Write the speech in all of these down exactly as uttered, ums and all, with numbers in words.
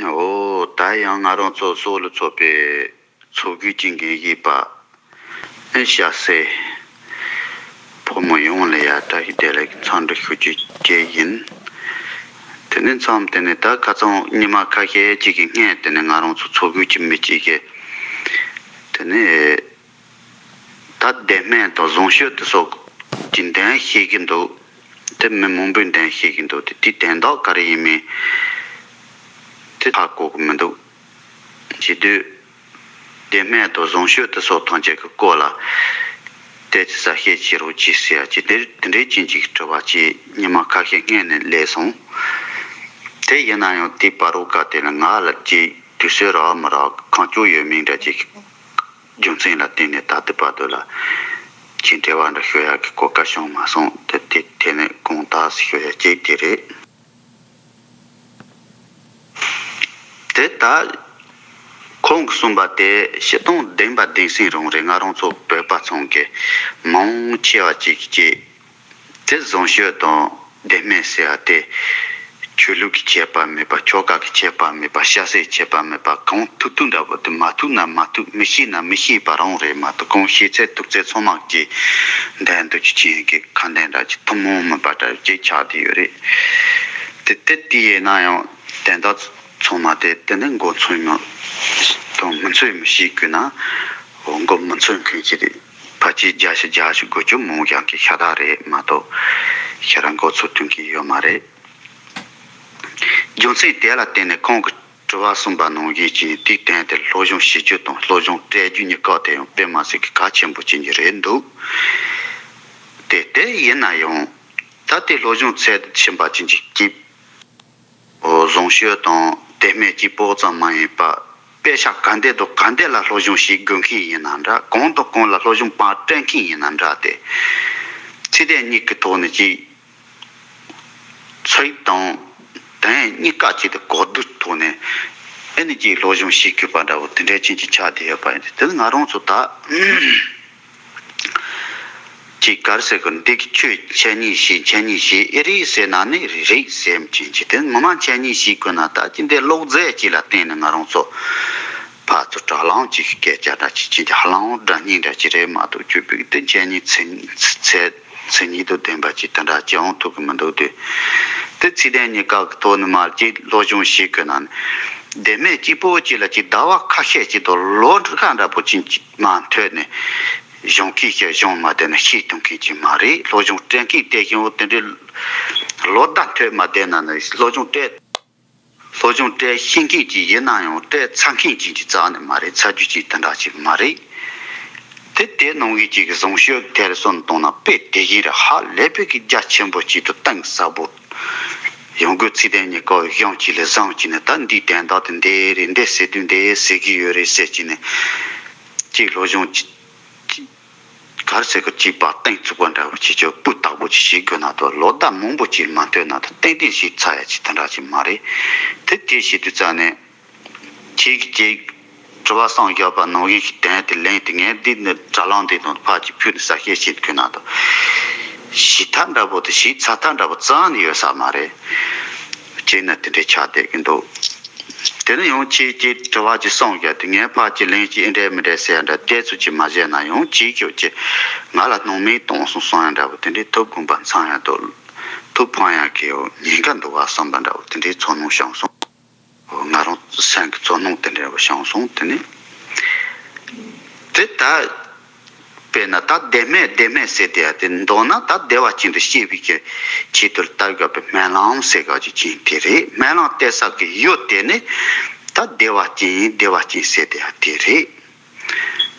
འོ་ད་ཡང་ང་རང་ཚོ་སོག་ལ་ཚོགས་པའི་ཚོགས་དགོས་ཀྱི་འགན་ཡིན་པ། ཨེ་ཤ་སེ། ཕོ་མོ་ཡོངས་ལ་ཡ་བཀྲ་ཤིས་བདེ་ལེགས་འཚམས་འདྲི་ཞུ་རྒྱུ་བཅས་ཡིན། དེ་ནས་མཚམས་དེ་ནས་ད་ཁ་སང་ཉི་མ་ཁ་ཤས་ཅིག་གི་སྔོན་དེ་ནས་ང་རང་ཚོ་ཚོགས་དགོས་ཀྱི་མི་གཅིག་གིས། དེ་ནས་ད་བདེ་སྨོན་དང་བཟང་སྤྱོད་དེ་སོགས་ཀྱི་འདོན་ཤེས་ཀྱི་འདུག་དེ་མི་མང་པོས་འདོན་ཤེས་ཀྱི་འདུག་དེ་དེའི་དོན་དག་ག་རེ་ཡིན་མིན་དེ་ཧ་གོ་གི་མི་འདུག་བྱེད་དུས། བདེ་སྨོན་དང་བཟང་སྤྱོད་དེ་སོགས་ཐམས་ཅད་ཀྱི་སྐོར་ལ་དེ་ཚོ་གསལ་བཤད་བྱེད་རོགས་གྱིས་ཟེར་ཡ་ཅིག་དེ་དེ་འདྲའི་ཅན་གྱི་དྲི་བ་ཅིག་ཉི་མ་ཁ་ཤས་སྔོན་ནས་སླེབས་སོང་། དེ་ཡིན་ན་ཡང་དེའི་བར་དུ་ག་དེ་ལ་ང་ལ་ཅིག་དུས་ཚོད་རག་མི་རག་གང་བྱུང་ཡོད་མིན་འདྲ་ཅིག་རྒྱུ་མཚན་ལ་བརྟེན་ནས་ད་ལྟའི་བར་དུ་ལ་ཅིག་འབྲེལ་བ་འདྲ་ཞུ་ཡག་གི་གོ་སྐབས་བྱུང་མ་སོང་། དེ་དེ་དེ་ནས་དགོངས་དག་ཞུ་ཡག་ཅིག་དེ་རེད། དེ་ལྟར་ཁོང་གིས་གསུངས་པ་དེ་སྤྱིར་བཏང་བདེན་པ་བདེན་སྲིད་རང་རེད། ང་རང་ཚོ་བོད་པ་ཚང་གི་མང་ཆེ་བ་ཅིག་གིས་དེ་བཟང་སྤྱོད་དང་བདེ་སྨོན་ཟེར་བ་དེ་ཆོས་ལུགས་ཀྱི་ཁྱད་པར་མེད་པ། ཆོལ་ཁ་གི་ཁྱད་པར་མེད་པ། ཤ་ཟའི་ཁྱད་པར་མེད་པ། གང་ཐུབ་ཐུབ་འདྲ་པོ་དེ་མ་ཐུབ་ན་མ་ཐུབ། མི་ཤེས་ན་མི་ཤེས་པ་རང་རེད་མ་གཏོགས། གང་ཤེས་ཚད་ཐུབ་ཚད་ཚང་མ་གིས་འདོན་འདོད་ཀྱི་ཅན་གྱི་ཁ་འདོན་འདྲ་ཅིག་ཐུན་མོང་མིན་པ་འདྲ་ཅིག་ཆགས་བསྡད་ཡོད་རེད། དེ་དེ་དེ་ཡིན་ན་ཡང་དོན་དག་ཚང་མ་དེ་དེ་ནས་མགོ་ཚོས་མི་དང་མི་ཚོས་མི་ཤེས་དགོས་ན། འོ་མགོ་མི་ཚོས་མཁན་ཞིག་རེད། ཕལ་ཆེར་བརྒྱ་ཆ་བརྒྱ་ཞིག་དགུ་བཅུ་མང་ཡང་གི་ཤ་སྟག་རེད་མ་གཏོགས། ཞེ་དྲག་མགོ་ཚོས་ཐུབ་མཁན་ཡོད་མ་རེད། རྒྱུ་མཚན་དེ་ལ་བརྟེན་ནས་ཁོང་གིས་དྲི་བ་གསུངས་པ་ནང་བཞིན་གྱི་དེའི་སྟེང་དེ་སློབ་སྦྱོང་བྱེད་རྒྱུ་དང་སློབ་སྦྱོང་སྤྲད་རྒྱུ་གཉིས་ཀ་དེ་ཡང་དཔེ་མ་སྲིད་ཀྱི་གལ་ཆེན་པོ་ཅན་ཞིག་རེད་འདུག་དེ་དེ་ཡིན་ན་ཡང་ད་ལྟའི་སློབ་སྦྱོང་ཚད་ཕྱིན་པ་ཅན་གྱི་སྐྱིད། འོ་བཟང་སྤྱོད་དང་བདེ་སྨོན་གཅིག་པོ་ཙམ་མ་ཡིན་པ། དཔེ་ཆ་ག་འདྲ་དང་ག་འདྲ་ལ་སློབ་སྦྱོང་བྱེད་དགོས་མཁན་ཡིན་ན་འདྲ། གང་དང་གང་ལ་སློབ་སྦྱོང་པར་སྤྲད་མཁན་ཡིན་ན་འདྲ། དེ་ཚིག་དོན་གཉིས་ཀྱི་ཐོག་ནས་ཅིག་ཚིག་དང་དོན་གཉིས་ཀ་ཅིག་དེ་གོ་བསྡུར་ཐོག་ནས་ཨེ་ནི་ཅིག་སློབ་སྦྱོང་བྱེད་དགོས་པ་འདྲ་བོ་དེ་འདྲའི་ཅན་ཅིག་ཆགས་བསྡད་ཡོད་པ་ཡིན། དེ་ནི་ང་རང་ཚོ་ད། ཅིག་ག་རེ་ཟེར་དགོས། འདི་གི་ཁྱོད་འཆད་ཉན་བྱེད། འཆད་ཉན་བྱེད་ཨེ་རེད་ཟེར་ན་ནི་རེད་ཟེར་མཁན་ཅིག་དེ་ངོ་མ་འཆད་ཉན་བྱེད་དགོས་ན་ད་ཅི་འདྲའི་ལོག་རྫས་ཅིག་ལ་བརྟེན་ནས་ང་རང་ཚོ་ཕར་ཚུར་དྲ་ལམ་ཅིག་གི་སྐད་ཆ་འདྲ་ཅིག་ཅི་འདྲ་ཧ་ལམ་སྒྲ་སྙན་འདྲ་ཅིག་རེད་མ་གཏོགས། ཁྱོད་བོད་ཀྱི་དེ་འཆད་ཉན་མཚན་མཚན་མཚན་ཉིད་དང་ལྡན་པ་ཅིག་དེ་འདྲ་ཅིག་ཡོང་ཐུབ་ཀྱི་མི་འདུག་དེ་དེ་ཚིག་དོན་གཉིས་ཀ་གི་ཐོག་ནས་མར་ཅིག་སློབ་སྦྱོང་བྱེད་དགོས་ན་ནི་བདེ་སྨོན་གཅིག་པོ་ཅིག་ལ་ཅིག་ཟླ་བ་ཁ་ཤས་ཅིག་དང་ལོ་འགའ་འདྲ་པོ་ཅིག་མ་ཐོན་ནས། གཞུང་གིས་བཤད་གཞུང་མ་བསྡད་ན་ཤེས་ཐུབ་མཁན་ཅིག་མ་རེད། སློབ་སྦྱོང་སྤྲད་མཁན་དེ་བཞིན་འོ་དེ་འདྲའི་ལོ་ཟླ་ཐོན་མ་བསྡད་ན་ནི་སློབ་སྦྱོང་སྤྲད། སློབ་སྦྱོང་སྤྲད་ཤེས་མཁན་ཅིག་ཡིན་ན་ཡང་སྤྲད་ཚར་མཁན་ཅིག་ཅིག་རྩ་ནས་མ་རེད། ཚར་རྒྱུ་ཅིག་དེ་འདྲ་ཅིག་མ་རེད། དེ་དེ་ནང་གི་ཅིག་གི་བཟང་སྤྱོད་ཐེར་ཟུང་གཏོང་ན་དཔེ་དེ་བཞིན་རེད། ཧ་ལས་པའི་གི་རྒྱ་ཆེན་པོ་ཅིག་ཏུ་གཏིང་ཟབ་པོ་ཡོང་དགོས། ཚིག་དོན་གཉིས་ཀ་གཞུང་གཅིག་ལ་བཟུང་བྱས་ནས་ད་འདིའི་དོན་དག་དེ་འདི་རེད། འདི་ཟེར་དུས་འདི་ཟེར་གི་ཡོད་རེད་ཟེར་བྱས་ནས་ཅིག་སློབ་སྦྱོང་ཅིག་ག་རེ་ཟེར་གི་གཅིག་པ་གཏིང་ཚུགས་པ་འདྲ་བོ་ཅིག་ཅིག་སྤུས་དག་པོ་ཅིག་བྱེད་དགོས་ན་ད་ལོ་ཟླ་མང་པོ་ཅིག་མ་ཐོན་ན་ད་ཏན་ཏན་ཞིག་ཚར་ཡ་ཅིག་དེ་འདྲ་ཅིག་མ་རེད། དེ་དེ་བྱེད་དུས་ཙ་ནས་ཅིག་ཅིག་དྲི་བ་བསམ་བཞག་པ་ནང་བཞིན་ཞིག་དོན་དེ་ལན་དེ་ངས་འདི་ནི་དྲ་ལམ་འདི་ནང་ཕར་ཅིག་ཕུལ་ནས་གསལ་བཤད་བྱེད་དགོས་ན་ད་ཞིག་ཐ་འདྲ་བོ་དང་ཞིག་ཚ་ཐ་འདྲ་བོ་རྩ་ནས་ཡོད་ས་མ་རེད། བྱས་ན་དེ་འདྲའི་ཆགས་བསྡད་ཀྱི་འདུག་དེ་ནས་ཡང་ཁྱེད་ཀྱིས་དྲི་བ་ཅིག་གསུངས་ཀྱང་དེ་ངས་ཕར་ཅིག་ལན་ཅིག་ཨེ་འདྲ་མི་འདྲ་ཟེར་ཡ་འདྲ་དེ་ཚོ་ཅིག་མ་བྱས་ན་ཡང་ཅིག་ཁྱོད་ཀྱིས་ང་ལ་སྣང་མེད་གཏོང་སོང་གསུང་ཡ་འདྲ་བོ་དེ་འདྲའི་ཐུགས་དགོངས་པ་འཚམ་ཡ་འདུག་ཐུགས་ཕངས་ཡ་གི་ཉེན་ཁ་འདུག་ག་བསམ་པ་འདྲ་བོ་དེ་འདྲའི་ཚོར་སྣང་བྱུང་སོང་། ང་རང་སེམས་ཀྱི་ཚོར་སྣང་དེ་འདྲ་བོ་བྱུང་སོང་། དེ་ནས་དེ་ད། དཔེར་ན་ད་བདེ་སྨོན་བདེ་སྨོན་ཟེར་དེ་ཡ་དེ་མདོར་ན་ད་བདེ་བ་ཅན་དུ་སྐྱེ་བའི་གི་ཆེད་དུ་ལྟ་དགོས་པའི་སྨོན་ལམ་ཟེར་ག་ཅིག་ཅིག་དེ་རེད། སྨོན་ལམ་གཏད་ས་གི་ཡུལ་དེ་ནི་ད་བདེ་བ་ཅན་བདེ་བ་ཅན་ཟེར་དེ་ཡ་དེ་རེད།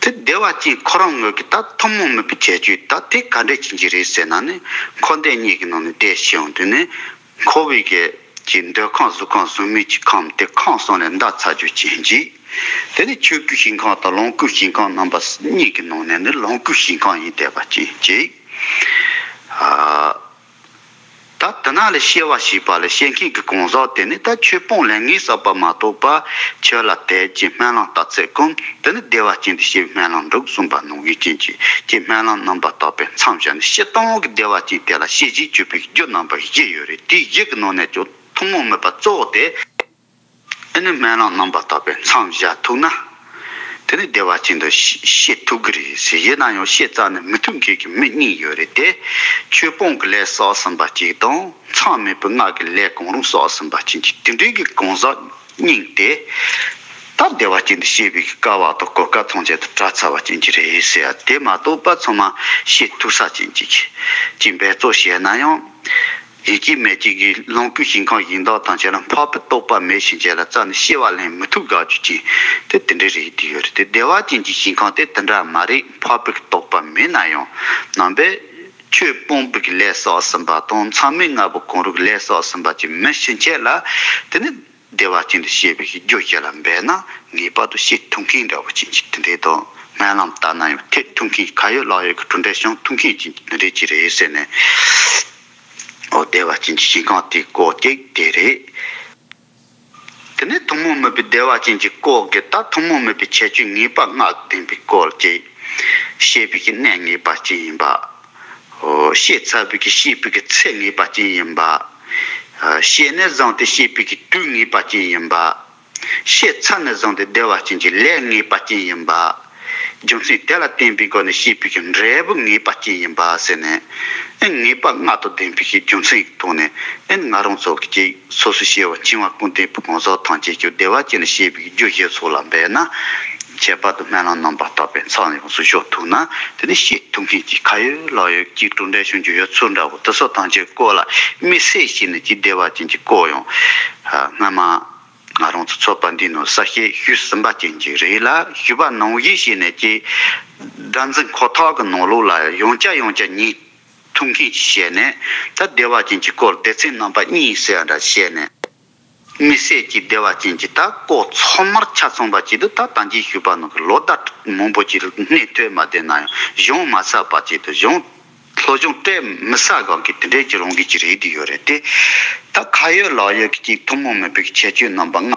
དེ་བདེ་བ་ཅན་ཁོ་རང་ངོས་ཀྱི་ད་ཐུན་མོང་མིན་པའི་ཁྱད་ཆོས་ད་དེ་ག་འདྲ་ཅིག་ཅིག་རེད་ཟེར་ན་ནི་འཁོར་འདས་གཉིས་ཀྱི་ནང་ནས་བསྡད་ཤེས་ཡོང་དུས་ནི། འཁོར་བའི་གི་ཀྱི་འདོད་ཁམས་གཟུགས་ཁམས་གཟུགས་མེད་ཀྱི་ཁམས་དེ་ཁམས་གསུམ་ལས་འདའ་ཚར་རྒྱུ་ཅན་གཅིག་དེ་ནི་ཆོས་སྐུའི་ཞིང་ཁམས་དང་ལོངས་སྐུའི་ཞིང་ཁམས་རྣམ་པ་གཉིས་ཀྱི་ནང་ནས་ནི་ལོངས་སྐུའི་ཞིང་ཁམས་ཡིན་བསྡད་པ་ཅན་གཅིག་ཨ། ད་དེ་ན་ལ་སྐྱེ་བ་བྱས་པ་ལ་སྐྱེ་མཁན་གྱི་གང་ཟག་དེ་ནི་ད་ཆོས་སྤོང་ལས་ངན་བསགས་པ་མ་གཏོགས་པ་ཆོས་ལ་དད་ཅིང་སྨོན་ལམ་བཏབ་ཚད་ཀུན་དེ་ནི་བདེ་བ་ཅན་དུ་སྐྱེ་བའི་སྨོན་ལམ་འགྲུབ་གསུངས་པ་ནང་བཞིན་ཅན་གྱི་ཀྱི་སྨོན་ལམ་རྣམ་པར་དག་པའི་མཚམས་བཞག་ནས་སྤྱིར་བཏང་གི་བདེ་བ་ཅན་དེ་ལ་སྐྱེ་བཞིའི་སྤྱོད་པའི་རྒྱུ་རྣམ་པ་བཞི་ཡོད་རེད། དེའི་བཞི་གི་ནང་ནས་ཀྱང་ཐུན་མོང་མིན་པ་གཙོ་བོ་དེ། དེ་ནི་སྨོན་ལམ་རྣམ་པར་དག་པས་མཚམས་བཞག་ཐུབ་ན། དེ་ནི་བདེ་བ་ཅན་དུ་ཤེས་ཐུབ་ཀྱི་རེད་ཟེར། ཡིན་ན་ཡང་ཤེས་རྩ་ནས་མི་ཐུབ་མཁན་གྱི་མི་གཉིས་ཡོད་རེད་དེ། ཆོས་སྤོང་གི་ལས་བསགས་ཟིན་པ་གཅིག་དང་མཚམས་མེད་པའི་སྔགས་ཀྱི་ལས་གང་རུང་བསགས་ཟིན་པ་ཅན་གྱི་དེ་འདྲའི་གི་གང་ཟག་གཉིས་དེ། ད་བདེ་བ་ཅན་དུ་ཤེས་པའི་གི་སྐལ་བ་དང་གོ་སྐབས་ཐམས་ཅད་དུ་བྲལ་ཚར་བ་ཅན་གྱི་རེད་ཟེར། དེ་མ་གཏོགས་པ་ཚང་མ་ཤེས་ཐུབ་ས་ཅན་གྱི་གཅིག་འབད་རྩོལ་བྱས་ན་ཡང་། ཡིན་གཅིག་མིན་གཅིག་གི་ལོངས་སྐུའི་ཞིང་ཁམས་ཡིན་མདོག་དང་བཅས་ལ་འཕགས་པའི་རྟོགས་པ་མེད་ཕྱིན་ཆད་ལ་རྩ་ནས་ཤེས་པ་ལེན་མི་ཐུབ་དགག་རྒྱུ་ཅན་དེ་དེ་འདྲ་རེད་དེ་ཡོད་རེད་དེ། བདེ་བ་ཅན་གྱི་ཞིང་ཁམས་དེ་དེ་འདྲ་མ་རེད། འཕགས་པའི་རྟོགས་པ་མེད་ན་ཡང་རྣམ་པས་ཆོས་སྤོང་བའི་ལས་བསགས་ཟིན་པ་དང་མཚམས་མེད་ལྔ་པོ་གང་རུང་ལས་བསགས་ཟིན་པ་ཅིག་མེད་ཕྱིན་ཆད་ལ་དེ་ནི་བདེ་བ་ཅན་དུ་ཤེས་པའི་རྒྱུ་ཞིག་ལ་འབད་ན་ངེས་པར་དུ་ཤེས་ཐུབ་མཁན་འདྲ་བོ་ཅན་གྱི་དེ་འདྲའི་དང་སྨོན་ལམ་ལྟར་ན་ཡང་ཐེག་ཐུབ་མཁན་ཁ་ཡོད་ལག་ཡོད་ཀྱི་གྲུབ་འབྲས་བྱུང་ཐུབ་མཁན་ཅན་གྱི་དེ་འདྲའི་ཅིག་རེད་ཟེར་ནས། འོ་བདེ་བ་ཅན་གྱི་ཞིང་ཁམས་དེའི་སྐོར་གཅིག་དེ་རེད། དེ་ནས་ཐུན་མོང་མིན་པའི་བདེ་བ་ཅན་གྱི་སྐོར་གྱི་ད་ཐུན་མོང་མིན་པའི་ཁྱད་ཆོས་ངེས་པ་ལྔ་ལྡན་པའི་སྐོར་གྱི་ཤེས་པའི་གི་གནད་ངེས་པ་ཅན་ཡིན་པ། འོ་ཤེས་ཚར་བའི་གི་ཤེས་པའི་གི་ཚད་ངེས་པ་ཅན་ཡིན་པ། ཤེས་ནས་བཟུང་སྟེ་ཤེས་པའི་གི་དུས་ངེས་པ་ཅན་ཡིན་པ། ཤེས་ཚར་ནས་བཟུང་སྟེ་བདེ་བ་ཅན་གྱི་ལས་ངེས་པ་ཅན་ཡིན་པ། རྒྱུ་མཚན་དེ་ལ་བརྟེན་པའི་སྒོ་ནས་ཤེས་པའི་གི་འབྲས་བུ་ངེས་པ་ཅན་ཡིན་པ་ཟེར་ནས། ཨེ་ངེས་པ་ལྔ་དང་ལྡན་པའི་གི་རྒྱུ་མཚན་གྱི་ཐོག་ནས་ཨེ་ང་རང་ཚོ་གི་ཅིག་སོ་སོ་སྐྱེ་བོ་འཆིང་བ་ཀུན་ལྡན་པའི་གང་ཟག་ཐམས་ཅད་ཀྱི་བདེ་བ་ཅན་ལ་ཤེས་པའི་རྒྱུ་ཞིག་སོགས་ལ་འབད་ན། ཁྱད་པར་དུ་སྨོན་ལམ་རྣམ་པར་དག་པས་མཚམས་ཡོངས་སུ་འཇོག་ཐུབ་ན་དེ་ནི་ཤེས་ཐུབ་མཁན་གྱི་ཁ་ཡོད་ལག་ཡོད་ཀྱི་གྲུབ་འབྲས་བྱུང་རྒྱུ་ཡོད་ཚུལ་འདྲ་བོ་དེ་ཚོ་ཐམས་ཅད་སྐོར་ལ་དམིགས་བསལ་བྱས་ནས་ཀྱི་བདེ་བ་ཅན་གྱི་སྐོར་ཡང་སྔ་མ། ང་རང་ཚོ་ཚོགས་པ་འདིའི་ནང་གསལ་བཤད་ཞུས་ཟིན་པ་ཅན་གྱི་རེད་ལ། ཞུས་པ་ནང་བཞིན་བྱས་ནས་ཀྱི་སྒྲ་འཛིན་ཁོ་ཐག་གི་ནང་ལོགས་ལ་ཡང་བསྐྱར་ཡང་བསྐྱར་ཉན་ཐུབ་མཁན་ཅིག་བྱས་ནས། ད་བདེ་བ་ཅན་གྱི་སྐོར་སྡེ་ཚན་རྣམ་པ་གཉིས་ཟེར་བ་འདྲ་བྱས་ནས། དམིགས་བསལ་གྱི་བདེ་བ་ཅན་གྱི་ད་སྐོར་ཚང་མར་ཆ་ཚང་བ་ཅིག་ཏུ་ད་ད་གིན་ཞུས་པ་ནང་གི་ལོ་ཟླ་མང་པོ་ཅིག་གནས་ཐོས་མ་བསྡད་ན་ཡང་གཞུང་མ་ཚར་བ་ཅིག་ཏུ་གཞུང་། སློབ་སྦྱོང་སྤྲད་མི་ས་གང་གི་དེ་འདྲའི་ཀྱི་རང་གི་ཅི་རེད་དེ་ཡོད་རེད་དེ། ད་ཁ་ཡོད་ལག་ཡོད་ཀྱི་ཅིག་ཐུན་མོང་མིན་པའི་ཁྱད་ཆོས་རྣམ་པ་ལྔ།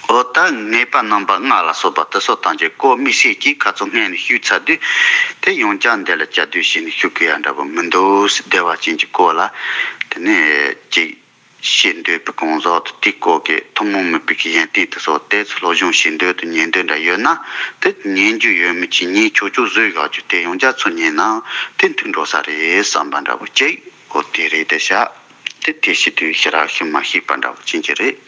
འོ་ད་ངེས་པ་རྣམ་པ་ལྔ་ལ་སོགས་པ་དེ་ཚོ་ཐམས་ཅད་སྐོར་དམིགས་བསལ་གྱིས་ཁ་ཚོ་སྔོན་ནས་ཞུས་ཚར་དུས། དེ་ཡང་བསྐྱར་འདི་ལ་བསྐྱར་ཟློས་བྱས་ནས་ཞུ་དགོས་ཡ་འདྲ་པོ་མི་འདུག་བདེ་བ་ཅན་གྱི་སྐོར་ལ་དེ་ནས་ཅིག་ཤེས་འདོད་པའི་གང་ཟག་དེ་དེའི་སྐོར་གྱི་ཐུན་མོང་མིན་པའི་གི་ཡོན་ཏན་དེ་ཚོ་དེ་ཚོ་སློབ་སྦྱོང་བྱེད་འདོད་དང་ཉན་འདོད་འདྲ་ཡོད་ན། དེ་ཉན་རྒྱུ་ཡོད་མི་ཅིག་ཉན་ཆོག་ཆོག་བཟོས་བཞག་རྒྱུ་དེ་ཡང་བསྐྱར་ཚུར་ཉན་ན་དེ་མཐུན་འགྲོ་ས་རེད་བསམ་པ་འདྲ་པོ་ཅིག་འོ་དེ་རེད་དེ་བྱ། དེ་དེ་ཤེས་དུས་ཞེ་དྲག་ཤེས་མ་ཤེས་པ་འདྲ་པོ་ཅན་གྱི་རེད།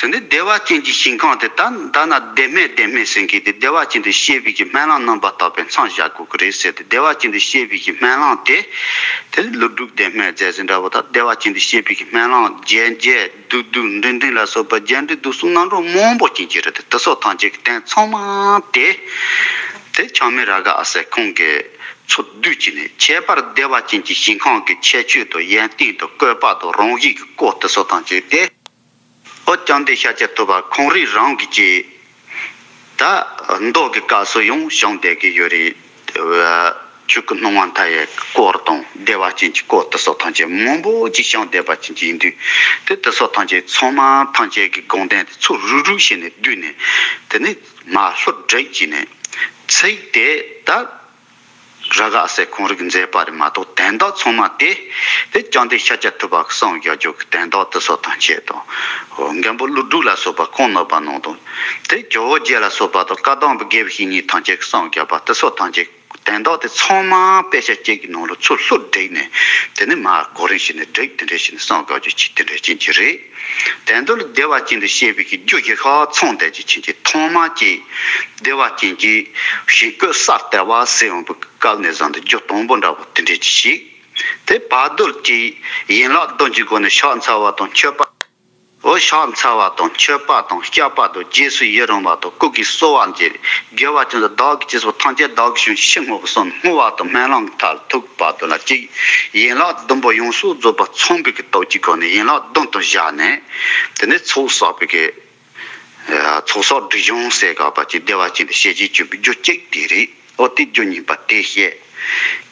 དེ་ནས་བདེ་བ་ཅན་གྱི་ཞིང་ཁམས་དེ་ད་ད་ན་བདེ་སྨོན་བདེ་སྨོན་ཟེར་མཁན་དེ་བདེ་བ་ཅན་དུ་ཤེས་པའི་གི་སྨོན་ལམ་རྣམ་པར་དག་པའི་མཚམས་བཞག་དགོས་ཀྱི་རེད་ཟེར་ཏེ། བདེ་བ་ཅན་དུ་ཤེས་པའི་གི་སྨོན་ལམ་དེ། དེ་ནི་ཀླུ་སྒྲུབ་བདེ་སྨོན་མཛད་ཟིན་འདྲ་པོ་དང་བདེ་བ་ཅན་དུ་ཤེས་པའི་གི་སྨོན་ལམ་རྒྱས་རྒྱས་བསྡུས་བསྡུས་འབྲིང་འབྲིང་ལ་སོགས་པ་རྒྱས་འབྲིང་བསྡུས་གསུམ་རྣམ་གྲངས་མང་པོ་ཅན་གྱི་རེད་དེ། དེ་ཚོ་ཐམས་ཅད་ཀྱི་སྟེང་ཚང་མ་དེ། དེ་ཆགས་མེད་རཱ་ག་ཨ་སའི་ཁམས་ཀྱི་ཚུར་བསྡུས་ཀྱི་ནས་ཁྱད་པར་བདེ་བ་ཅན་གྱི་ཞིང་ཁམས་ཀྱི་ཁྱད་ཆོས་དང་ཡོན་ཏན་དང་བཀོད་པ་དང་རང་བཞིན་གྱི་སྐོར་དེ་ཚོ་ཐམས་ཅད་དེ། ཨོ་བཅོམ་ལྡན་ཤཱཀྱ་ཐུབ་པ་ཁོང་རང་རང་གི་ཅིག་ད་མདོ་གི་སྐབས་སུ་ཡང་བྱུང་བསྡད་ཀྱི་ཡོད་རེད། ཆོས་སྐུ་སྣང་བ་མཐའ་ཡས་སྐོར་དང་བདེ་བ་ཅན་གྱི་སྐོར་དེ་ཚོ་ཐམས་ཅད་མང་པོ་ཅིག་བྱུང་བསྡད་པ་ཅན་ཅིག་ཡིན་དུས། དེ་དེ་ཚོ་ཐམས་ཅད་ཚང་མ་ཐམས་ཅད་ཀྱི་དགོངས་དོན་དེ་ཚུར་རུག་རུག་བྱས་ནས་བསྡུས་ནས། དེ་ནས་མར་ལྷུར་བསྒྲིགས་བྱས་ནས་ཚིག་དེ་ད། རཱ་ག་ཨ་སའི་ཁོང་རང་གི་མཛད་པ་རེད་མ་གཏོགས་དོན་དག་ཚང་མ་དེ། དེ་བཅོམ་ལྡན་ཤཱཀྱ་ཐུབ་པ་གི་གསུང་བཞག་རྒྱུ་གི་དོན་དག་དེ་ཚོ་ཐམས་ཅད་དང་། འོ་མགོན་པོ་ཀླུ་སྒྲུབ་ལ་སོགས་པ་ཁོང་རྣམ་པ་ནང་དང་། དེ་ཇོ་བོ་རྗེ་ལ་སོགས་པ་དང་བཀའ་གདམས་པའི་དགེ་བའི་བཤེས་གཉེན་ཐམས་ཅད་ཀྱི་གསུང་བཞག་པ་དེ་ཚོ་ཐམས་ཅད་དོན་དག་དེ་ཚང་མ་དཔེ་ཆ་གཅིག་གི་ནང་ལ་ཚུར་ལྷུར་བསྒྲིགས་ནས། དེ་ནས་མར་གོ་རིམ་བྱས་ནས་བསྒྲིགས་དེ་འདྲ་བྱས་ནས་གསུང་བཞག་རྒྱུ་ཅིག་དེ་འདྲ་ཅན་ཅིག་རེད། དོན་དུ་ལ་བདེ་བ་ཅན་དུ་ཤེས་པའི་གི་རྒྱུ་བཞི་ཤ་ཚང་བསྡད་ཀྱི་ཕྱིན་ཆད་ཐོག་མ་གཅིག་བདེ་བ་ཅན་གྱི་ཞིང་བཀོད་ས་ལྟེ་བ་ཟེར་འོང་བའི་སྐབས་ནས་བཟུང་སྟེ་རྒྱུ་དང་པོ་འདྲ་པོ་དེ་འདྲ་ཅིག་བྱས། དེ་བར་དུ་གཅིག་ཡན་ལག་བདུན་གྱི་སྒོ་ནས་ཕྱག་འཚལ་བ་དང་མཆོད་པ། འོ་ཕྱག་འཚལ་བ་དང་མཆོད་པ་དང་བཤགས་པ་དང་རྗེས་སུ་ཡི་རང་བ་དང་སྐུ་གི་གསོལ་བ་འདེབས། དགེ་བ་ཅན་དུ་བདག་གིས་བྱས་པ་ཐམས་ཅད་བདག་གིས་བྱུང་ཞིང་ཕྱིར་བསྔོ་བར་གསུངས། བསྔོ་བ་དང་སྨོན་ལམ་མཐར་ཐུག་བར་དུ་ལ་གཅིག་ཡན་ལག་བདུན་པོ་ཡོངས་སུ་རྫོགས་པ་ཚང་བའི་གི་སྟོབས་ཀྱི་སྒོ་ནས་ཡན་ལག་བདུན་དུ་བཞག་ནས། དེ་ནས་ཚོགས་བསགས་པའི་གི་ཚོགས་བསགས་སྒྲིབ་སྦྱོང་ཟེར་དགོས་པ་ཅིག་བདེ་བ་ཅན་དུ་ཤེས་བྱེད་བཅུ་པའི་རྒྱུ་གཅིག་དེ་རེད། འོ་དེ་རྒྱུ་གཉིས་པ་དེ་བཤད།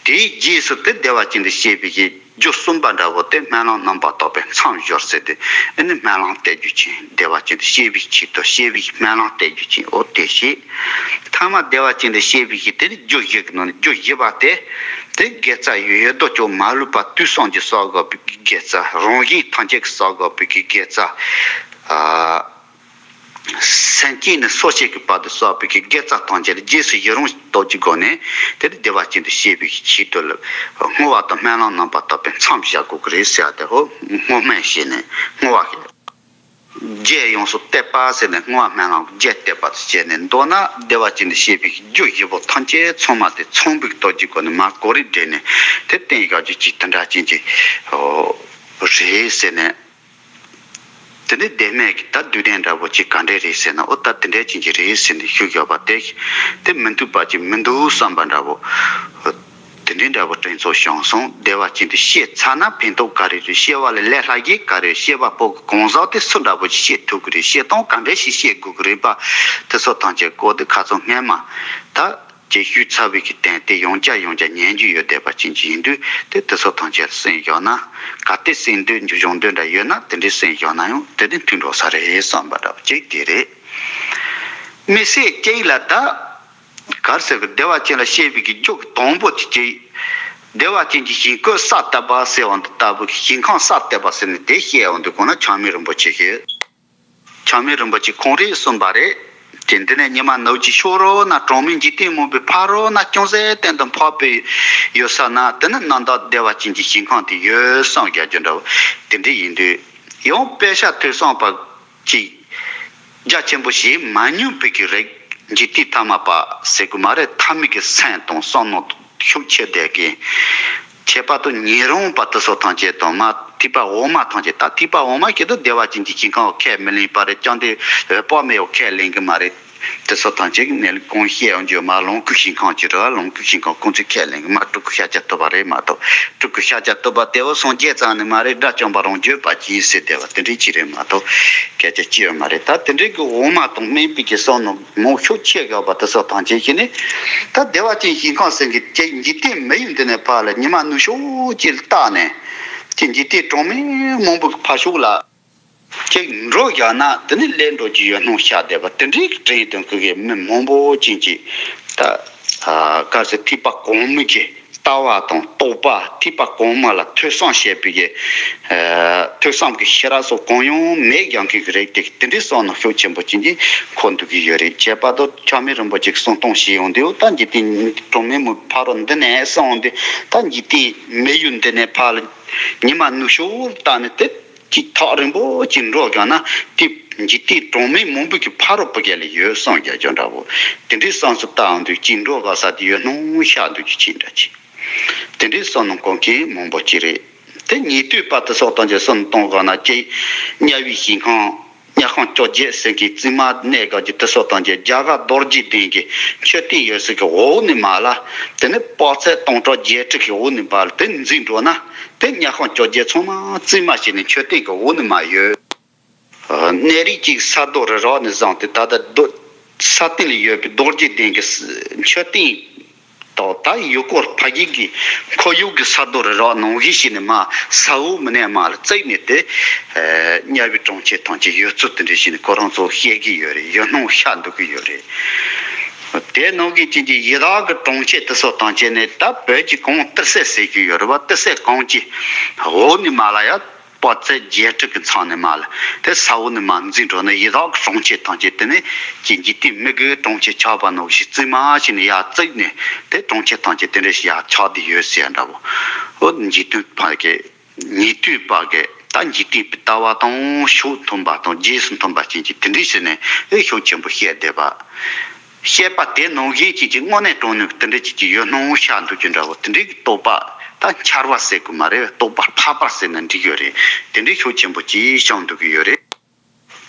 དེའི་རྗེས་སུ་དེ་བདེ་བ་ཅན་དུ་ཤེས་པའི་གི་རྒྱུ་གསུམ་པ་འདྲ་བོ་དེ་སྨོན་ལམ་རྣམ་པར་དག་པས་མཚམས་སྦྱོར་ཟེར་ཏེ། ཨ་ནི་སྨོན་ལམ་གཏད་རྒྱུ་ཅན། བདེ་བ་ཅན་དུ་ཤེས་པའི་ཆེད་དུ་ཤེས་པའི་སྨོན་ལམ་གཏད་རྒྱུ་ཅན། འོ་དེ་བཤད། ཐ་མ་བདེ་བ་ཅན་དུ་ཤེས་པའི་གི་དེ་ནི་རྒྱུ་བཞི་གི་ནང་ནས་རྒྱུ་བཞི་པ་དེ། དེ་དགེ་རྩ་ཡོད་དོ་ཅོག་མ་ལུས་པ་དུས་གསུམ་གྱི་བསགས་དགོས་པའི་དགེ་རྩ། རང་གཞན་ཐམས་ཅད་ཀྱི་བསགས་དགོས་པའི་དགེ་རྩ། ཨ། སེམས་ཅན་ནི་སོ་སྐྱེ་གི་བར་དུ་བསགས་པའི་གི་དགེ་རྩ་ཐམས་ཅད་ལ་རྗེས་སུ་ཡི་རང་ཞིག་སྟོབས་ཀྱི་སྒོ་ནས་དེ་ལ་བདེ་བ་ཅན་དུ་སྐྱེ་བའི་གི་ཆེད་དུ་ལ་བསྔོ་བ་དང་སྨོན་ལམ་རྣམ་པར་དག་པས་མཚམས་བཞག་དགོས་ཀྱི་རེད་ཟེར་ཏེ། ཧོ་བསྔོ་སྨོན་བྱས་ནས་བསྔོ་བ་གི་རྒྱས་ཡོངས་སུ་གཏད་པ་ཟེར་ནས་བསྔོ་བ་སྨོན་ལམ་རྒྱས་གཏད་པ་དང་བཅས་ནས་མདོར་ན་བདེ་བ་ཅན་དུ་སྐྱེ་བའི་རྒྱུ་བཞི་པོ་ཐམས་ཅད་ཚང་མ་དེ་ཚང་བའི་སྟོབས་ཀྱི་སྒོ་ནས་མར་གོ་རིམ་སྦྲེལ་ནས་དེ་བསྟན་ཡག་རྒྱུ་ཅིག་དེ་འདྲ་ཅན་གྱི་རེད་ཟེར་ནས། དེ་ནས་བདེན་མེད་ཀྱི་ད་བསྡུས་དོན་འདྲ་པོ་ཅིག་ག་འདྲས་རེད་ཟེར་ན། ཨོ་ད་དེ་འདྲས་ཅན་གྱི་རེད་ཟེར་ནས་ཞུས་ཡོད་པ་དེ་དེ་མི་འདུག་པ་ཅིག་མི་འདུག་བསམ་པ་འདྲ་པོ། དེ་འདྲའི་འདྲ་པོ་དྲན་གསོ་བྱུང་སོང་། བདེ་བ་ཅན་དུ་སྐྱེས་ཚར་ན་ཕན་ཐོགས་ག་རེ་རེད། སྐྱེ་བ་ལས་ལས་སླ་གི་ག་རེ་རེད། སྐྱེ་བ་པོ་གི་གང་ཟག་དེ་སུ་འདྲ་པོ་ཅིག་སྐྱེ་ཐུབ་ཀྱི་རེད། སྐྱེ་སྟངས་ག་འདྲ་ཞིག་སྐྱེ་དགོས་ཀྱི་རེད་པ། དེ་ཚོ་ཐམས་ཅད་སྐོར་དེ་ཁ་ཚོ་སྔས་མ་ད་ཅིག་ཞུས་ཚར་བའི་གི་དོན་དེ་ཡང་བསྐྱར་ཡང་བསྐྱར་ཉན་རྒྱུ་ཡོད་བསྡད་པ་ཅན་ཅིག་ཡིན་དུས། དེ་དེ་ཚོ་ཐམས་ཅད་གསན་བཞག་ན། གལ་ཏེ་གསན་འདོད་འཇུག་སྦྱོང་འདོད་འདྲ་ཡོད་ན་དེ་འདྲའི་གསན་བཞག་ན་ཡང་དེ་ནི་མཐུན་འགྲོ་ས་རེད་བསམ་པ་འདྲ་པོ་ཅིག་དེ་རེད། དམིགས་བསལ་གཅིག་ལ་ད་ག་རེ་ཟེར་གི། བདེ་བ་ཅན་ལ་སྐྱེ་བའི་གི་རྒྱུ་གི་དང་པོ་དེ་གཅིག་བདེ་བ་ཅན་གྱི་ཞིང་བཀོད་ས་བཏབ་པ་ཟེར་བ་འདི་ལྟ་བུ། ཞིང་ཁམས་ས་བཏབ་པ་ཟེར་ནས་དེ་བཤད་ཡོང་དུས་གོང་ན་ཆགས་མེད་རིན་པོ་ཆེ་ཞེས། ཆགས་མེད་རིན་པོ་ཆེ་ཁོང་རང་གསུངས་པ་རེད། དེ་འདི་ནས་ཉི་མ་ནུབ་ཀྱི་ཕྱོགས་རོལ་ན་གྲངས་མེད་འཇིག་རྟེན་མང་པོའི་ཕ་རོལ་ན་ཅུང་ཟད་སྟེང་དུ་འཕགས་པའི་ཡུལ་ས་ན་དེ་ནི་རྣམ་དག་བདེ་བ་ཅན་གྱི་ཞིང་ཁམས་དེ་ཡོད་བསམ་རྒྱག་རྒྱུ་འདྲ་བོ་དེ་འདྲ་ཡིན་དུས། ཡང་དཔེ་ཆ་ཐོས་བསམ་པ་ཅིག་རྒྱ་ཆེན་པོ་ཞིག་མ་མྱོང་བའི་གི་རིགས། འཇིག་རྟེན་ཐ་མལ་པ་ཟེར་དགོས་མ་རེད། ཐ་མལ་གྱི་སེམས་དང་བསམ་མནོ་ཤུགས་ཆེ་བསྡད་མཁན། ཁྱད་པར་དུ་ཉན་རང་པ་དེ་ཚོ་ཐམས་ཅད་དང་མ་ཐོས་པ་འོག་མ་ཐམས་ཅད། ད་ཐོས་པ་འོག་མ་ཁྱེད་དུ་བདེ་བ་ཅན་གྱི་ཞིང་ཁམས་ཁས་མི་ལེན་པ་རེད། ཅང་དེ་དཔག་མེད་འོག་ཁས་ལེན་གི་མ་རེད། དེ་ཚོ་ཐམས་ཅད་ཀྱི་གནས་ལུགས་གང་བཤད་ཡོང་རྒྱུ་མ། ལོངས་སྐུའི་ཞིང་ཁམས་ཀྱི་རེད་བ། ལོངས་སྐུའི་ཞིང་ཁམས་ཁོང་ཚོས་ཁས་ལེན་གི་མ། སྤྲུལ་སྐུ་ཤཱཀྱ་ཐུབ་པ་རེད་མ་གཏོགས། སྤྲུལ་སྐུ་ཤཱཀྱ་ཐུབ་པ་དེ་བོ་སངས་རྒྱས་ཙམ་ནི་མ་རེད། དགྲ་བཅོམ་པ་རང་བརྗོད་པ་ཅིག་ཟེར་བསྡད་པ་དེ་འདྲའི་ཅིག་རེད་མ་གཏོགས་སྐད་ཆ་ཅི་ཡོད་མ་རེད། ད་དེ་འདྲའི་གི་འོག་མ་དང་སྨན་པའི་གི་བསམ་མནོ་མང་ཤུགས་ཆེ་དགོས་པ་དེ་ཚོ་ཐམས་ཅད་ཀྱིས་ནི། ད་བདེ་བ་ཅན་ཞིང་ཁམས་ཟེར་གི་ཅིག་འཇིག་རྟེན་མི་ཡུལ་འདི་ནས་ཕར་ལ་ཉི་མ་ནུབ་ཕྱོགས་ཅིག་ལ་བལྟས་ནས་ཅིག་འཇིག་རྟེན་གྲངས་མེད་མང་པོའི་ཕར་ཕྱོགས་ལ་ཅིག་འགྲོ་བཞག་ན་དེ་ནི་ལས་འགྲོ་རྒྱུ་ཡོད་སྣང་ཤར་བསྡད་པ་དེ་འདྲའི་གི་དྲན་དང་གི་གི་མི་མང་པོ་ཅན་གྱིས་ད་ག་ཚོད་ཐོས་པ་གོང་མའི་གི་ལྟ་བ་དང་རྟོགས་པ། ཐོས་པ་གོང་མ་ལ་ཐོས་བསམ་བྱེད་པའི་གི་ཐོས་བསམ་གྱི་ཤེས་རབ་སོགས་གང་ཡང་མེད་ཀྱང་གི་རེད་དེ། དེ་འདྲའི་བསམ་མནོ་ཤུགས་ཆེན་པོ་ཅན་གྱིས་འཁོར་འདུག་གི་ཡོད་རེད། ཁྱད་པར་དུ་ཆགས་མེད་རིན་པོ་ཆེ་གསུང་སྟངས་ཤིག་ཡོང་དུས། ད་འཇིག་རྟེན་གྲངས་མེད་མང་པོའི་ཕ་རོལ་འདི་ནས་སོང་སྟེ་ད་འཇིག་རྟེན་མི་ཡུལ་འདི་ནས་ཕར་ལ་ཉི་མ་ནུབ་ཕྱོགས་ལ་བལྟས་ནས་དེ། ཅིག་ཐག་རིང་པོ་ཅིག་འགྲོ་དགོས་ན་དེ་འཇིག་རྟེན་གྲངས་མེད་མང་པོ་གི་ཕ་རོལ་པོ་ག་ལ་ཡོད་བསམ་རྒྱག་རྒྱུ་འདྲ་བོ། དེ་འདྲའི་བསམ་སུ་བཏང་དུས་ཅིག་འགྲོ་དགོས་ས་དེ་ཡོད་སྣང་ཤར་འདུག་རྒྱུ་ཅིག་འདྲ་ཅིག་དེ་འདྲའི་བསམ་མནོ་འཁོར་མཁན་མང་པོ་ཅིག་རེད། དེ་ཉེ་དུས་པ་དེ་ཚོ་ཐམས་ཅད་བསམ་མནོ་གཏོང་དགོས་ན་ཅིག་དམྱལ་བའི་ཞིང་ཁམས། དམྱལ་ཁམས་བཅོ་བརྒྱད་ཟེར་མཁན་རྩིབ་མ་གནས་དགོས་རྒྱུ་དེ་ཚོ་ཐམས་ཅད་རྒྱ་གར་རྡོ་རྗེ་གདན་གྱི་མཆོད་རྟེན་ཡོད་ས་གི་འོག་ནས་མར་ལ། དེ་ནས་དཔག་ཚད་སྟོང་ཕྲག་བརྒྱད་ཁྲི་གི་འོག་ནས་མར་ལ་དེ་འཛེགས་འགྲོ་ན། དེ་དམྱལ་ཁམས་བཅོ་བརྒྱད་ཚང་མ་རྩིབ་མ་བྱས་ནས་མཆོད་རྟེན་གྱི་འོག་ནས་མར་ཡོད། གནས་རིས་གཅིག་ས་རྡོ་རི་རགས་ནས་བཟུང་སྟེ་ད་ལྟ་རྡོ་ས་སྟེང་ལ་ཡོད་པའི་རྡོ་རྗེ་གདན་གྱི་མཆོད་རྟེན་དང་། ད་ཡུལ་སྐོར་ཕ་རྒན་གྱི་ཁོར་ཡུག་གི་ས་རྡོ་རི་རགས་ནང་བཞིན་བྱས་ནས་མར་ས་འོག་མིན་ནས་མར་ལ་བརྩིགས་ནས་དེ་དམྱལ་བའི་གྲོང་ཁྱེར་ཐམས་ཅད་ཡོད་ཚུལ་དེ་འདྲ་བྱས་ནས་ཁོ་རང་ཚོ་བཤད་ཀྱི་ཡོད་རེད། ཡོད་སྣང་ཤར་འདུག་གི་ཡོད་རེད། དེ་ནང་གི་ཅན་གྱི་ཡི་དྭགས་ཀྱི་གྲོང་ཁྱེར་དེ་ཚོ་ཐམས་ཅད་ནི་ད་བོད་ཀྱི་གངས་ཏི་སེ་ཟེར་གྱི་ཡོད་རེད་བ། ཏི་སེ་གངས་ཀྱི་འོག་ནས་མར་ལ་ཡ་དཔག་ཚད་བརྒྱད་ཁྲི་གི་མཚམས་ནས་མར་ལ་དེ་ས་འོག་ནས་མར་འཛེགས་འགྲོ་ན་ཡི་དྭགས་ཀྱི་གྲོང་ཁྱེར་ཐམས་ཅད་དེ་ནི་ཅིག་འཇིག་རྟེན་མི་གི་གྲོང་ཁྱེར་ཆགས་པ་ནང་བཞིན་རྩིབ་མ་བྱས་ནས་ཡར་བརྩིགས་ནས་དེ་གྲོང་ཁྱེར་ཐམས་ཅད་དེ་འདྲ་ཞིག་ཡར་ཆགས་བསྡད་ཡོད་ཟེར་ཡ་འདྲ་བོ། འོ་འཇིག་རྟེན་ཕ་གི་ཉེ་དུས་པ་གི་ད་འཇིག་རྟེན་པའི་ལྟ་བ་དང་ཕྱོགས་མཐུན་པ་དང་རྗེས་སུ་མཐུན་པ་ཅན་གྱི་དེ་འདྲའི་ཕྱིར་ནས་ཨེ་ཤུགས་ཆེན་པོ་བཤད་བསྡད་པ། བཤད་པ་དེ་ནང་བཞིན་ཅན་གྱི་དངོས་གནས་དྲང་གནས་དེ་འདྲ་ཅན་གྱི་ཡོད་སྣང་ཤར་འདུག་རྒྱུ་འདྲ་བོ། དེ་འདྲའི་གི་རྟོགས་པ་ད་འཆར་བ་ཟེར་དགོས་མ་རེད། རྟོགས་པ་འཕགས་པ་ཟེར་ན་འགྲིག་ཡོད་རེད། དེ་འདྲའི་ཤུགས་ཆེན་པོ་ཅིག་བྱུང་འདུག་གི་ཡོད་རེད།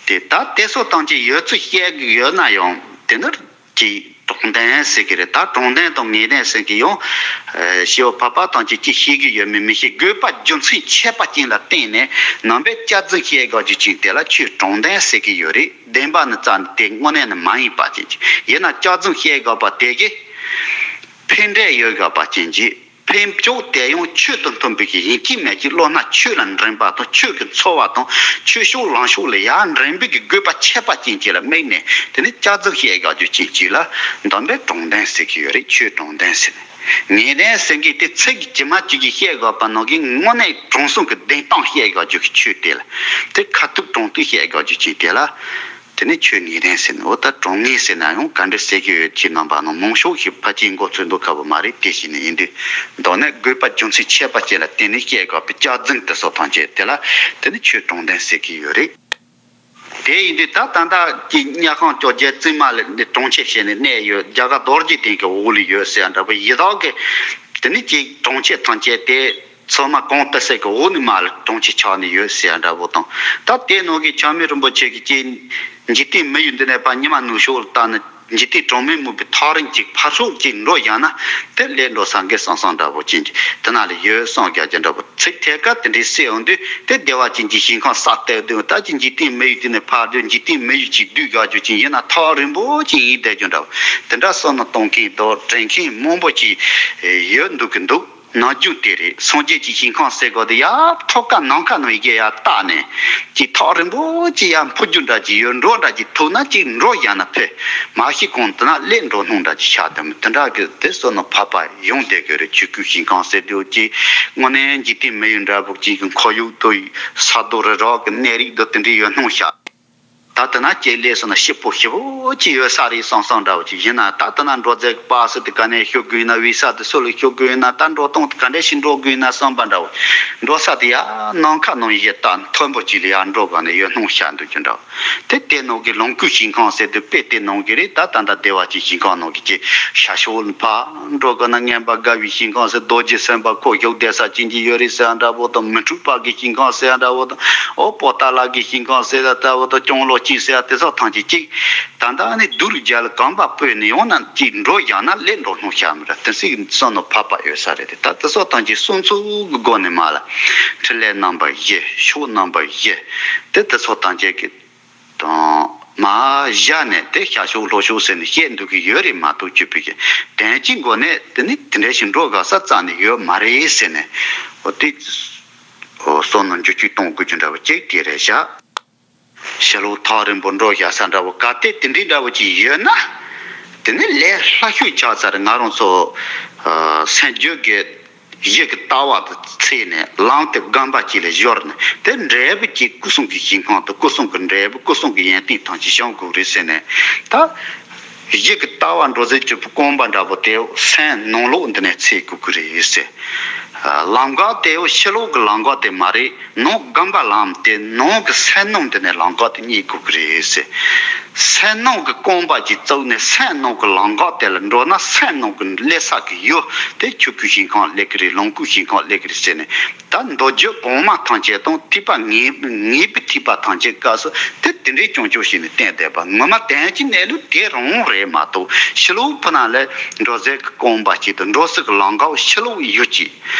དེ་ད་དེ་ཚོ་ཐམས་ཅད་ཡོད་ཚུལ་བཤད་གི་ཡོད་ན་ཡང་དེ་ནི་ཅིག་དྲང་བདེན་ཟེར་གི་རེད། ད་དྲང་བདེན་དང་ངེས་བདེན་ཟེར་གི་ཡང་ཨ་ཞི་བ་འཕགས་པ་ཐམས་ཅད་ཅིག་ཤེས་གི་ཡོད་མེད་མི་ཤེས། དགོས་པ་རྒྱུ་མཚན་ཆད་པ་ཅན་ལ་བརྟེན་ནས་ནང་པའི་སྐྱག་རྫུན་བཤད་དགོས་རྒྱུ་ཅིག་དེ་ལ་ཁྱོད་དྲང་བདེན་ཟེར་གི་ཡོད་རེད། བདེན་པ་ནི་རྩ་ནས་དེ་དངོས་གནས་ནི་མ་ཡིན་པ་ཅན་གྱི། ཡིན་ན་སྐྱག་རྫུན་བཤད་དགོས་པ་དེ་གི་ཕན་འབྲས་ཡོད་དགོས་པ་ཅན་གྱི། བསྟན་ཕྱོགས་དེ་ཡང་ཆོས་དང་མཐུན་པའི་གི་ཡིན་གཅིག་མིན་གཅིག་བློ་སྣ་ཆོས་ལ་འདྲེན་པ་དང་ཆོས་ཀྱི་འཚོ་བ་དང་ཆོས་ཕྱོགས་ལམ་ཕྱོགས་ལ་ཡར་འདྲེན་པའི་གི་དགོས་པ་ཁྱད་པར་ཅན་ཅིག་ལ་དམིགས་ནས་དེ་ནི་སྐྱག་རྫུན་བཤད་དགོས་རྒྱུ་ཅན་ཅིག་ལ་འདོན་པའི་དྲང་བདེན་ཟེར་གི་ཡོད་རེད། ཆོས་དྲང་བདེན་ཟེར་ནས། ངེས་བདེན་ཟེར་མཁན་དེ་ཚིག་གི་ཇི་མ་ཇི་བཞིན་བཤད་དགོས་པ་ནང་གི་དངོས་གནས་དྲང་སྲོང་གི་བདེན་སྟངས་བཤད་དགོས་རྒྱུ་གི་ཆོས་དེ་ལ། དེ་ཁ་ཐུག་དྲང་ཐུག་བཤད་དགོས་རྒྱུ་ཅན་དེ་ལ། དེ་ནི་ཆོས་ངེས་བདེན་ཟེར་ནས། འོ་ད་དྲང་ངེས་ཟེར་ན་ཡང་ག་འདྲ་ཟེར་གི་ཡོད། ཁྱེད་རྣམ་པ་ནང་མང་ཤོས་ཤིག་ཕལ་ཆེར་མགོ་ཚོས་འདུག་ཁ་བོ་མ་རེད། དེ་བཞིན་ནི་ཡིན་དུས་མདོར་ན་དགོས་པ་རྒྱུ་མཚན་ཁྱད་པར་ཅན་ལ་བརྟེན་ནས་བཤད་དགོས་པའི་སྐྱག་རྫུན་དེ་སོགས་ཐམས་ཅད་དེ་ལ་དེ་ནི་ཆོས་དྲང་བདེན་ཟེར་གི་ཡོད་རེད། དེ་ཡིན་དུས་ད་ད་ལྟ་ཀྱི་དམྱལ་ཁམས་བཅོ་བརྒྱད་བཙུན་མ་ལ་ནི་གྲོང་ཁྱེར་བྱས་ནས་གནས་ཡོད། རྒྱ་གར་རྡོ་རྗེ་གདན་གྱི་འོག་ལ་ཡོད་ཟེར་ཡ་འདྲ་པོ། ཡི་དྭགས་ཀྱི་དེ་ནི་ཀྱི་གྲོང་ཁྱེར་ཐམས་ཅད་དེ་ཚོད་མ་གང་དུ་ཟེར་གི་འོག་ནས་མར་གྲོང་ཁྱེར་ཆགས་ནས་ཡོད་ཟེར་ཡ་འདྲ་པོ་དང་། ད་དེ་ནང་གི་ཆགས་མེད་རིན་པོ་ཆེ་གི་ཀྱི་འཇིག་རྟེན་མི་ཡུལ་འདི་ནས་ཕར་ཉི་མ་ནུབ་ཕྱོགས་ལ་བལྟས་ན། འཇིག་རྟེན་གྲངས་མེད་མང་པོའི་ཐག་རིང་ཅིག་ཕར་ཕྱོགས་ཅིག་འགྲོ་བཞག་ན་དེ་ལས་འགྲོ་ས་འགའི་བསམ་བསམ་འདྲ་པོ་ཅན་གྱི་དེ་ན་ལ་ཡོད་བསམ་རྒྱག་རྒྱུ་འདྲ་པོ། ཚིག་ཐད་ཀར་དེ་འདྲའི་གསལ་འོང་དུས་དེ་བདེ་བ་ཅན་གྱི་ཞིང་ཁམས་ས་སྟེང་དུ་ད་ཅི་འཇིག་རྟེན་མི་ཡུལ་དེ་ནས་ཕར་འགྲོ། འཇིག་རྟེན་མི་ཡུལ་ཅིག་སྡོད་དགོས་རྒྱུ་ཅན་ཡིན་ན་ཐག་རིང་པོ་ཅིག་ཡིན་བསྡད་རྒྱུ་འདྲ་པོ། དེ་འདྲ་བསམ་བློ་གཏོང་མཁན་དང་དྲན་མཁན་མང་པོ་ཅིག་ཡོད་འདུག་གི་འདུག་ནམ་རྒྱུན་དེ་རེད། སངས་རྒྱས་ཀྱི་ཞིང་ཁམས་ཟེར་དགོས་དེ་ཡར་ཐོག་ཁ་ནམ་མཁའ་ནང་ཡི་གེ་ཡར་བཏགས་ནས་ཅིག་ཐག་རིང་པོ་ཅིག་ཡར་འཕུར་རྒྱུ་འདྲ་ཅིག་ཡོད། འགྲོ་འདྲ་ཅིག་ཐུག་ན་ཅིག་འགྲོ་བཞག་ན་ཕེབས། མ་གཞི་གང་དེ་ན་སླེབས་འགྲོ་སྣང་འདྲ་ཅིག་ཤར་དུ་མི་དེ་འདྲ་གི་དེ་བསམ་བློ་འཕར་པ་ཡོང་བསྡད་དགོས་རེད། ཆོས་སྐུའི་ཞིང་ཁམས་ཟེར་དུས་ཅིག་དངོས་གནས་འཇིག་རྟེན་མི་ཡུལ་འདྲ་པོ་ཅིག་གི་ཁོར་ཡུག་དང་ས་རྡོ་རི་རབ་ཀྱི་གནས་རིགས་དང་དེ་འདྲའི་ཡོད་སྣང་ཤར། ད་ལྟ་ན་ཁྱེད་སླེབས་སོང་ན་སྐྱིད་པོ་ཞེ་པོ་ཅིག་ཡོད་ས་རེད་བསམ་བསམ་འདྲ་བོ་ཅིག་ཡིན་ན། ད་ལྟ་ན་འགྲོ་རྫས་ཀྱི་པར་སི་དེ་ག་ནས་ཤོར་དགོས་ཡིན་ན། བི་ས་དེ་སུ་ལ་ཤོར་དགོས་ཡིན་ན། ད་འགྲོ་སྟངས་དེ་ག་འདྲ་ཞིག་འགྲོ་དགོས་ཡིན་ན་བསམ་པ་འདྲ་བོ། འགྲོ་ས་དེ་ཡ་ནམ་མཁའ་ནང་ཡི་གེ་བཏགས་མཐོན་པོ་ཅིག་ལ་ཡར་འགྲོ་དགོས་ནས་ཡོད་སྣང་ཤར་འདུག་རྒྱུ་འདྲ་བོ། དེ་དེ་ནང་གི་ལོངས་སྐུའི་ཞིང་ཁམས་ཟེར་དུས་དཔེ་དེ་ནང་གི་རེད། ད་ད་ལྟ་བདེ་བ་ཅན་ཞིང་ཁམས་ནང་གི་ཅིག་ཤར་ཕྱོགས་ལ་ཕར་འགྲོ་དགོས་ན་མངོན་པར་དགའ་བའི་ཞིང་ཁམས་ཟེར། རྡོ་རྗེ་སེམས་དཔའ་ཁོ་བཞུགས་བསྡད་ས་ཅན་གྱི་ཡོད་རེད་ཟེར་ཡ་འདྲ་བོ་དང་། མི་འཁྲུགས་པ་གི་ཞིང་ཁམས་ཟེར་ཡ་འདྲ་བོ་དང་། ཨོ་པོ་ཏཱ་ལ་གི་ཞིང་ཁམས་ཟེར་ཡ་འདྲ་བོ་དང་། སྐྱོང་ལོ་ཅིག་ཟེར་ཡ་དེ་ཚོ་ཐམས་ཅད་ཅིག་ད་ལྟ་ནི་སྡུག་རུ་རྒྱ་ལ་གོམ་པ་སྤོས་ནས་ཡོང་ན་ཅིག་འགྲོ་བཞག་ན་སླེབས་འགྲོ་སྣང་ཤར་མི་ར་དེ་སྲིད་བསམ་བློ་འཕར་པ་ཡོད་ས་རེད་དེ། ད་དེ་ཚོ་ཐམས་ཅད་བསམ་ཚུལ་གྱི་སྒོ་ནས་མར་ལ་འཕྲིན་ལས་རྣམ་པ་བཞི། ཕྱོགས་རྣམ་པ་བཞི་དེ་དེ་ཚོ་ཐམས་ཅད་ཀྱི་དང་མར་བཞག་ནས་དེ་ཤར་ཕྱོགས་ལྷོ་ཕྱོགས་ཟེར་ནས་བཤད་འདུག་གི་ཡོད་རེད་མ་གཏོགས། ཆོས་པའི་གི་དོན་གྱི་སྒོ་ནས་དེ་ནི་དེ་འདྲ་ཞིག་འགྲོ་དགོས་ས་རྩ་ནས་ཡོད་མ་རེད་ཟེར་ནས། འོ་དེ་འོ་བསམ་བློ་འགྱུར་བཅོས་གཏོང་དགོས་རྒྱུ་འདྲ་བོ་ཅིག་དེ་རེད་བཞག་ཕྱི་ལོགས་ཐག་རིང་པོ་འགྲོ་བཞག་ས་འདྲ་བོ་གལ་ཏེ་དེ་འདྲའི་འདྲ་བོ་ཅིག་ཡོད་ན། དེ་ནི་ལས་སླ་ཤོས་ཆགས་ཚར། ང་རང་ཚོ་ཨ་སེམས་རྒྱུད་ཀྱི་ཡིད་ཀྱི་ལྟ་བ་དང་འཚེ་ནས་ལམ་དེ་སྒོམ་པ་ཅིག་ལ་སྦྱོར་ནས། དེ་འབྲས་བུ་གཅིག་སྐུ་གསུང་གི་ཞིང་ཁམས་དང་སྐུ་གསུང་གི་འབྲས་བུ་སྐུ་གསུང་གི་ཡོན་ཏན་ཐམས་ཅད་བྱུང་དགོས་རེད་ཟེར་ནས། ད་ཡིད་ཀྱི་ལྟ་བ་འགྲོ་ཟེར་གྱི་སྐོམ་པ་འདྲ་པོ་དེ་སེམས་ནང་ལོགས་འདི་ནས་འཚོལ་དགོས་ཀྱི་རེད་ཟེར། ལམ་ཁ་དེ་ཕྱི་ལོགས་ཀྱི་ལམ་ཁ་དེ་མ་རེད། ནང་སྒོམ་པ་ལམ་དེ་ནང་གི་སེམས་ནང་དེ་ནས་ལམ་ཁ་དེ་རྙེད་དགོས་ཀྱི་རེད་ཟེར། སེམས་ནང་གི་སྐོམ་པ་ཅིག་བཙུགས་ནས་སེམས་ནང་གི་ལམ་ཁ་དེ་ལ་འགྲོ་ན་སེམས་ནང་གི་སླེབས་ས་གི་ཡུལ་དེ་ཆོས་སྐུའི་ཞིང་ཁམས་སླེབས་ཀྱི་རེད། ལོངས་སྐུའི་ཞིང་ཁམས་སླེབས་ཀྱི་རེད་ཟེར་ནས། ད་མདོ་རྒྱུད་གོང་མ་ཐམས་ཅད་དང་ཐེག་པ་ངེས་ངེས་པའི་ཐེག་པ་ཐམས་ཅད་སྐབས་སུ་དེ་དེ་འདྲའི་རྐྱང་རྐྱང་ཞིག་ནས་བསྟན་བསྡད་པ། ངོ་མ་དོན་གྱི་གནས་ལུགས་དེ་རང་རེད་མ་གཏོགས། ཕྱི་ལོགས་ཕུ་ན་ལས་འགྲོ་ཟེར་གི་སྐོམ་པ་ཅིག་དང་འགྲོ་ཟེར་གི་ལམ་ཁ་ཕྱི་ལོགས་ཡུལ་ཅིག་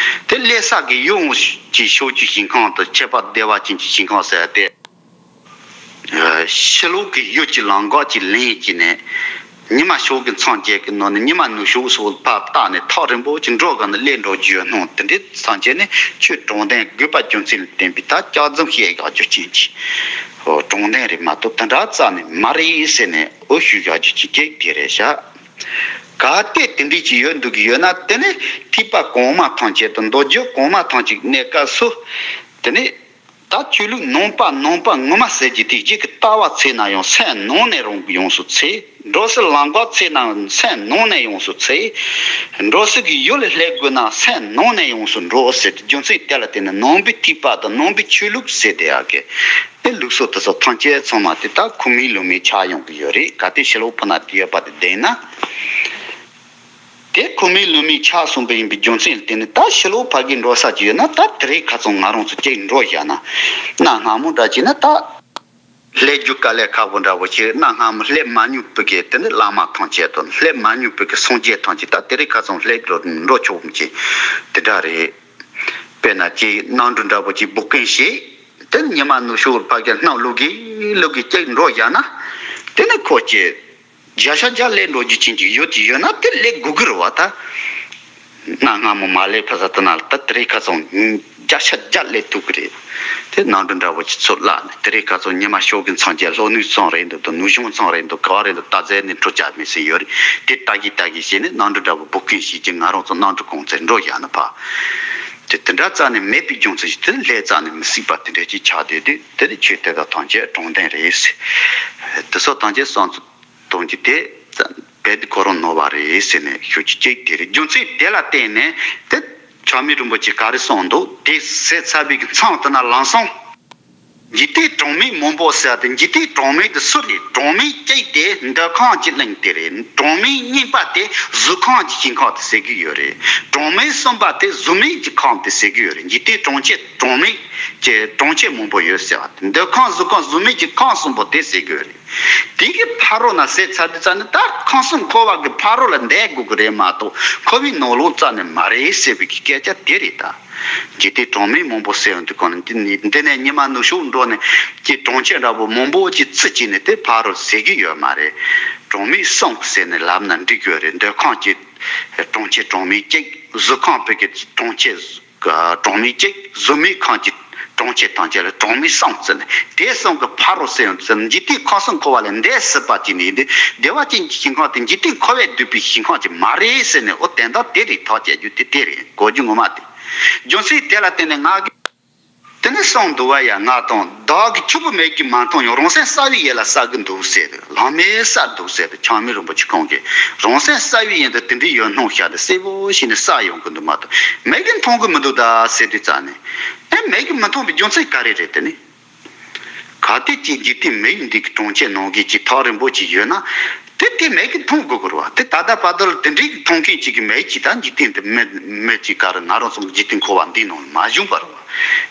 དེ་སླེབས་ས་གི་ཡུལ་ཅིག་ཕྱོགས་ཀྱི་ཞིང་ཁམས་དང་ཁྱད་པར་བདེ་བ་ཅན་གྱི་ཞིང་ཁམས་ཟེར་ཏེ། ཕྱི་ལོགས་ཀྱི་ཡུལ་གྱི་ལམ་ཁ་ཅིག་ལེན་གྱི་ནས། ཉི་མ་ཕྱོགས་ཀྱི་མཚམས་བཅད་ཀྱི་ནང་ནས་ཉི་མ་ནུབ་ཕྱོགས་སུ་ཕར་བལྟས་ནས་ཐག་རིང་པོ་ཅིག་འགྲོ་དགོས་ན་སླེབས་འགྲོ་རྒྱུ་ཡོད་སྣང་། དེ་འདྲའི་མཚམས་བཅད་ནས་ཆོས་དྲང་བདེན་དགོས་པ་རྒྱུ་མཚན་ལ་བརྟེན་པའི་ད་སྐྱག་རྫུན་བཤད་ཡག་རྒྱུ་ཅན་གྱི་དྲང་བདེན་རེད་མ་གཏོགས་དེ་འདྲ་རྩ་ནས་མ་རེད་ཟེར་ནས་འུ་ཞུ་ཡག་རྒྱུ་ཅན་གྱི་དེ་རེད་བཞག་གལ་ཏེ་དེ་འདྲའི་ཅིག་ཡོད་འདུག་གི་ཡོད་ན། དེ་ནི་ཐེག་པ་གོང་མ་ཐམས་ཅད་དང་མདོ་རྒྱུད་གོང་མ་ཐམས་ཅད་གནས་སྐབས་སུ། དེ་ནི། ད་ཆོས་ལུགས་ནང་པ་ནང་པ་ངོ་མ་ཟེར་གྱི་དེ་གཅིག་གི་ལྟ་བ་འཚོལ་ན་ཡང་སེམས་ནང་ནས་རང་གི་ཡོངས་སུ་འཚོལ། འགྲོ་སའི་ལམ་ཁ་འཚོལ་ན་སེམས་ནང་ནས་ཡོངས་སུ་འཚོལ། འགྲོ་སའི་གི་ཡུལ་ལ་སླེབས་དགོས་ན་སེམས་ནང་ནས་ཡོངས་སུ་འགྲོ་ཟེར་ཏེ། རྒྱུ་མཚན་དེ་ལ་བརྟེན་ནས་ནང་པའི་ཐེག་པ་དང་ནང་པའི་ཆོས་ལུགས་ཟེར་དེ་ཡག་གི་དེ་ལུགས་སྲོལ་དེ་ཚོ་ཐམས་ཅད་ཚང་མ་དེ་ད་ཁུངས་མེད་ལུང་མེད་ཆགས་ཡོང་གི་ཡོད་རེད། གལ་ཏེ་ཕྱི་ལོགས་ཕུ་ན་དེ་ཡོད་པ་དེ་བདེན་ན། དེ་ཁུངས་མེད་ལུང་མེད་ཆགས་སོང་བ་ཡིན་པའི་རྒྱུ་མཚན་ལ་བརྟེན་ནས། ད་ཕྱི་ལོགས་ཕ་གི་འགྲོ་ས་ཅིག་ཡོད་ན། ད་དེ་རིང་ཁ་སང་ང་རང་ཚོ་གཅིག་འགྲོ་བཞག་ན། གནའ་སྔ་མོ་འདྲ་བྱས་ན་ད་སླེབས་རྒྱུ་དཀའ་ལས་ཁག་པོ་འདྲ་བོ་ཞིག་གནའ་སྔ་མོ་སླེབས་མ་མྱོང་བའི་གི་དེ་ནི་བླ་མ་ཐམས་ཅད་དང་། སླེབས་མ་མྱོང་བའི་གི་སངས་རྒྱས་ཐམས་ཅད་ད་དེ་རིང་ཁ་སང་སླེབས་འགྲོ་འགྲོ་ཆོག་མི་ཅིག་དེ་འདྲ་རེད། དཔེར་ན་ཅིག་གནམ་གྲུ་འདྲ་བོ་ཅིག་སྦུག་གིན་ཞིག་དེ་ནི་ཉི་མ་ནུབ་ཕྱོགས་ཕ་གི་གནམ་ལོག་གི་ལོག་གི་གཅིག་འགྲོ་བཞག་ན། དེ་ནི་ཁོ་ཅིག་བརྒྱ་ཆ་བརྒྱ་སླེབས་འགྲོ་རྒྱུ་ཅན་ཅིག་ཡོད་ཅིག་ཡོད་ན་དེ་སླེབས་དགོས་ཀྱི་རེད་བ། ད་ གནའ་སྔ་མོ་མ་ལས་ཕ་ས་དེ་ན་ལ་ད་དེ་རིང་ཁ་སང་བརྒྱ་ཆ་བརྒྱ་སླེབས་ཐུབ་ཀྱི་རེད། དེ་ནང་འགྲོ་འདྲ་བོ་ཅིག་ཚུར་བརླག་ནས་དེ་རིང་ཁ་སང་ཉི་མ་ཤོག་གི་མཚམས་ཀྱི་ལྷོ་ནུབ་མཚམས་རེད་འདུག་དང་ནུབ་བྱང་མཚམས་རེད་འདུག་ག་བ་རེད་འདུག་ད་ཚད་ནས་འགྲོ་བྱ་མི་སྲིད་ཡོད་རེད། དེ་ལྟ་གི་ལྟ་གི་བྱས་ནས་ནང་འགྲོ་འདྲ་བོ་འབུ་མཁན་ཞིག་ཅིག་ང་རང་ཚོ་ནང་འགྲོ་གོང་ཚད་འགྲོ་ཡག་ན་ཕ། དེ་དེ་འདྲ་རྩ་ནས་མེད་པའི་རྒྱུ་མཚན་ཞིག་དེ་ལས་རྩ་ནས་མི་སྲིད་པ་དེ་འདྲ་ཅིག་ཆགས་བསྡད་དུས་དེ་ནི་ཆོས་དེ་དག་ཐམས་ཅད་དྲང་བདེན་རེད། དེ་ཚོ་ཐམས་ཅད་བསམ་ཚུལ་གཏོང་རྒྱུ་དེ་རྦད་དེ་ཁོ་རང་ནོར་བ་རེད་ཟེར་ནས་ཞུ་རྒྱུ་གཅིག་དེ་རེད། རྒྱུ་མཚན་དེ་ལ་བརྟེན་ནས་དེ་ཆགས་མེད་རིན་པོ་ཆེ་ག་རེ་གསུངས་འདུག་དེ་ཟེར་ཚར་བའི་གི་མཚམས་དེ་ན་ལམ་སང་། འཇིག་རྟེན་གྲངས་མེད་མང་པོ་ཟེར་ཏེ་འཇིག་རྟེན་གྲངས་མེད་དེ་སུ་རེད། གྲངས་མེད་གཅིག་དེ་འདོད་ཁམས་ཀྱི་གླིང་དེ་རེད། གྲངས་མེད་གཉིས་པ་དེ་གཟུགས་ཁམས་ཀྱི་ཞིང་ཁམས་དེ་ཟེར་གི་ཡོད་རེད། གྲངས་མེད་གསུམ་པ་དེ་གཟུགས་མེད་ཀྱི་ཁམས་དེ་ཟེར་གི་ཡོད་རེད། འཇིག་རྟེན་གྲངས་ཆེ་གྲངས་མེད་ཀྱི་གྲངས་ཆེ་མང་པོ་ཡོད་ཟེར་བ་དེ་འདོད་ཁམས་གཟུགས་ཁམས་གཟུགས་མེད་ཀྱི་ཁམས་གསུམ་པོ་དེ་ཟེར་གི་ཡོད་རེད། དེ་གི་ཕ་རོལ་ན་ཟེར་ཚར་དུས་ཙ་ནི་ད་ཁམས་གསུམ་འཁོར་བ་གི་ཕ་རོལ་ལ་འདས་དགོས་གི་རེད་མ་གཏོགས་འཁོར་བའི་ནང་ལོགས་རྩ་ནས་མ་རེད་ཟེར་བའི་གི་སྐད་ཆ་དེ་རེད་ད། འཇིག་རྟེན་གྲངས་མེད་མང་པོ་ཟེར་ཡོང་དུས་གང་ལ་འདི་ནས་འདི་ནས་ཉི་མ་ནུབ་ཕྱོགས་འགྲོ་ནས་ཀྱི་གྲངས་ཆེ་འདྲ་པོ་མང་པོ་ཅིག་ཚུར་བྱས་ནས་དེ་ཕ་རོལ་ཟེར་གི་ཡོད་མ་རེད། གྲངས་མེད་གསུམ་ཟེར་ནས་ལབ་ན་འགྲིག་གི་ཡོད་རེད། འདོད་ཁམས་ཀྱི་གྲངས་ཆེ་གྲངས་མེད་གཅིག་གཟུགས་ཁམས་པའི་གི་གྲངས་ཆེ་གྲངས་མེད་གཅིག་གཟུགས་མེད་ཁམས་ཀྱི་གྲངས་ཆེ་ཐམས་ཅད་ལ་གྲངས་མེད་གསུམ་ཟེར་ནས་དེ་གསུམ་གི་ཕ་རོལ་ཟེར་ཡོང་དུས་འཇིག་རྟེན་ཁམས་གསུམ་འཁོར་བ་ལས་འདས་སྲིད་པ་ཅིག་ནས་འདི་བདེ་བ་ཅན་གྱི་ཞིང་ཁམས་དེ་འཇིག་རྟེན་འཁོར་བས་བསྡུས་པའི་ཞིང་ཁམས་ཅིག་མ་རེད་ཟེར་ནས་འོ་དེ་འདྲ་དེ་རེད་ཐག་བཅད་རྒྱུ་དེ་དེ་རེད་གོ་རྒྱུ་ངོ་མ་དེ། རྒྱུ་མཚན་དེ་ལ་བརྟེན་ནས་ང་གི་དེ་ནས་གསུངས་འདུག་བ་ཡ། ང་དང་བདག་གི་ཆུ་བུ་མེད་ཀྱི་མ་མཐོང་ཡང་། རང་སེམས་གསལ་བའི་ཡུལ་ལ་གསལ་གྱི་འདུག་ཟེར། ལྷག་མེད་གསལ་འདུག་ཟེར་ཏེ་ཆགས་མེད་རིན་པོ་ཆེ་ཁོང་གིས་རང་སེམས་གསལ་བའི་ཡུལ་དུ་དེ་འདྲའི་ཡོད་སྣང་ཤར་ཏེ་གསལ་པོ་ཞིག་ནས་གསལ་ཡོང་གི་འདུག་མ་གཏོགས་མེད་ཀྱི་མཐོང་གི་མི་འདུག་ད་ཟེར་དུས་ཙ་ནས་ཨེ་མེད་ཀྱི་མི་མཐོང་བའི་རྒྱུ་མཚན་ག་རེ་རེད་དེ་ནི། གལ་ཏེ་ཅིག་འཇིག་རྟེན་མི་ཡི་འདི་གི་གྲངས་ཆེ་ནང་གི་ཅིག་ཐག་རིང་པོ་ཅིག་ཡོད་ན། དེ་དེ་མེད་ཀྱི་མཐོང་དགོས་ཀྱི་རེད་བ། དེ་ད་ལྟ་བར་དུ་ལ་དེ་འདྲའི་གི་མཐོང་མཁན་ཅིག་གི་མེད་ཅིག་ད་འཇིག་རྟེན་དེ་མེད་མེད་ཅིག་ག་རེ་ང་རང་ཚོ་འཇིག་རྟེན་འཁོར་བ་འདིའི་ནང་ལ་མ་བྱུང་བ་རེད་བ།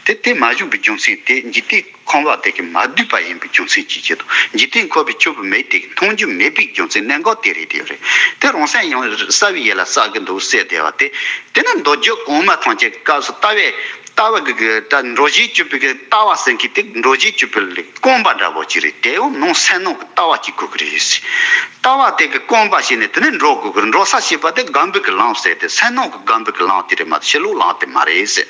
དེ་དེ་མ་བྱུང་བའི་རྒྱུ་མཚན་དེ་འཇིག་རྟེན་ཁམས་པ་དེ་གི་མ་བསྡུས་པ་ཡིན་པའི་རྒྱུ་མཚན་གྱི་ཆེད་དུ་འཇིག་རྟེན་འཁོར་བའི་ཆུ་བུ་མེད་དེ་གི་མཐོང་རྒྱུ་མེད་པའི་རྒྱུ་མཚན་གནད་འགག་དེ་རེད་དེ་རེད། དེ་རང་སེམས་ཡང་གསལ་བའི་ཡུལ་ལ་གསལ་གི་འདུག་ཟེར་བསྡད་པ་དེ་དེ་ནི་མདོ་རྒྱུད་གོང་མ་ཐམས་ཅད་ཀྱི་སྐབས་སུ་ལྟ་བའི། ལྟ་བ་གི་གི་ད་འགྲོ་བཞིན་གྱུར་པའི་གི་ལྟ་བ་ཟེར་མཁན་དེ་འགྲོ་བཞིན་གྱུར་པའི་ལས་རྐང་པ་འདྲ་པོ་ཅིག་རེད། དེ་ཡང་ནང་སེམས་ནང་གི་ལྟ་བ་ཅིག་དགོས་ཀྱི་རེད། ལྟ་བ་དེ་གི་རྐང་པ་བྱས་ནས་དེ་ནས་འགྲོ་དགོས་ཀྱི་རེད། འགྲོ་ས་ཞེས་པ་དེ་སྒོམ་པའི་གི་ལམ་ཟེར་ཏེ་སེམས་ནང་གི་སྒོམ་པའི་གི་ལམ་དེ་རེད་མ་གཏོགས་ཕྱི་ལོགས་ལམ་དེ་མ་རེད་ཟེར།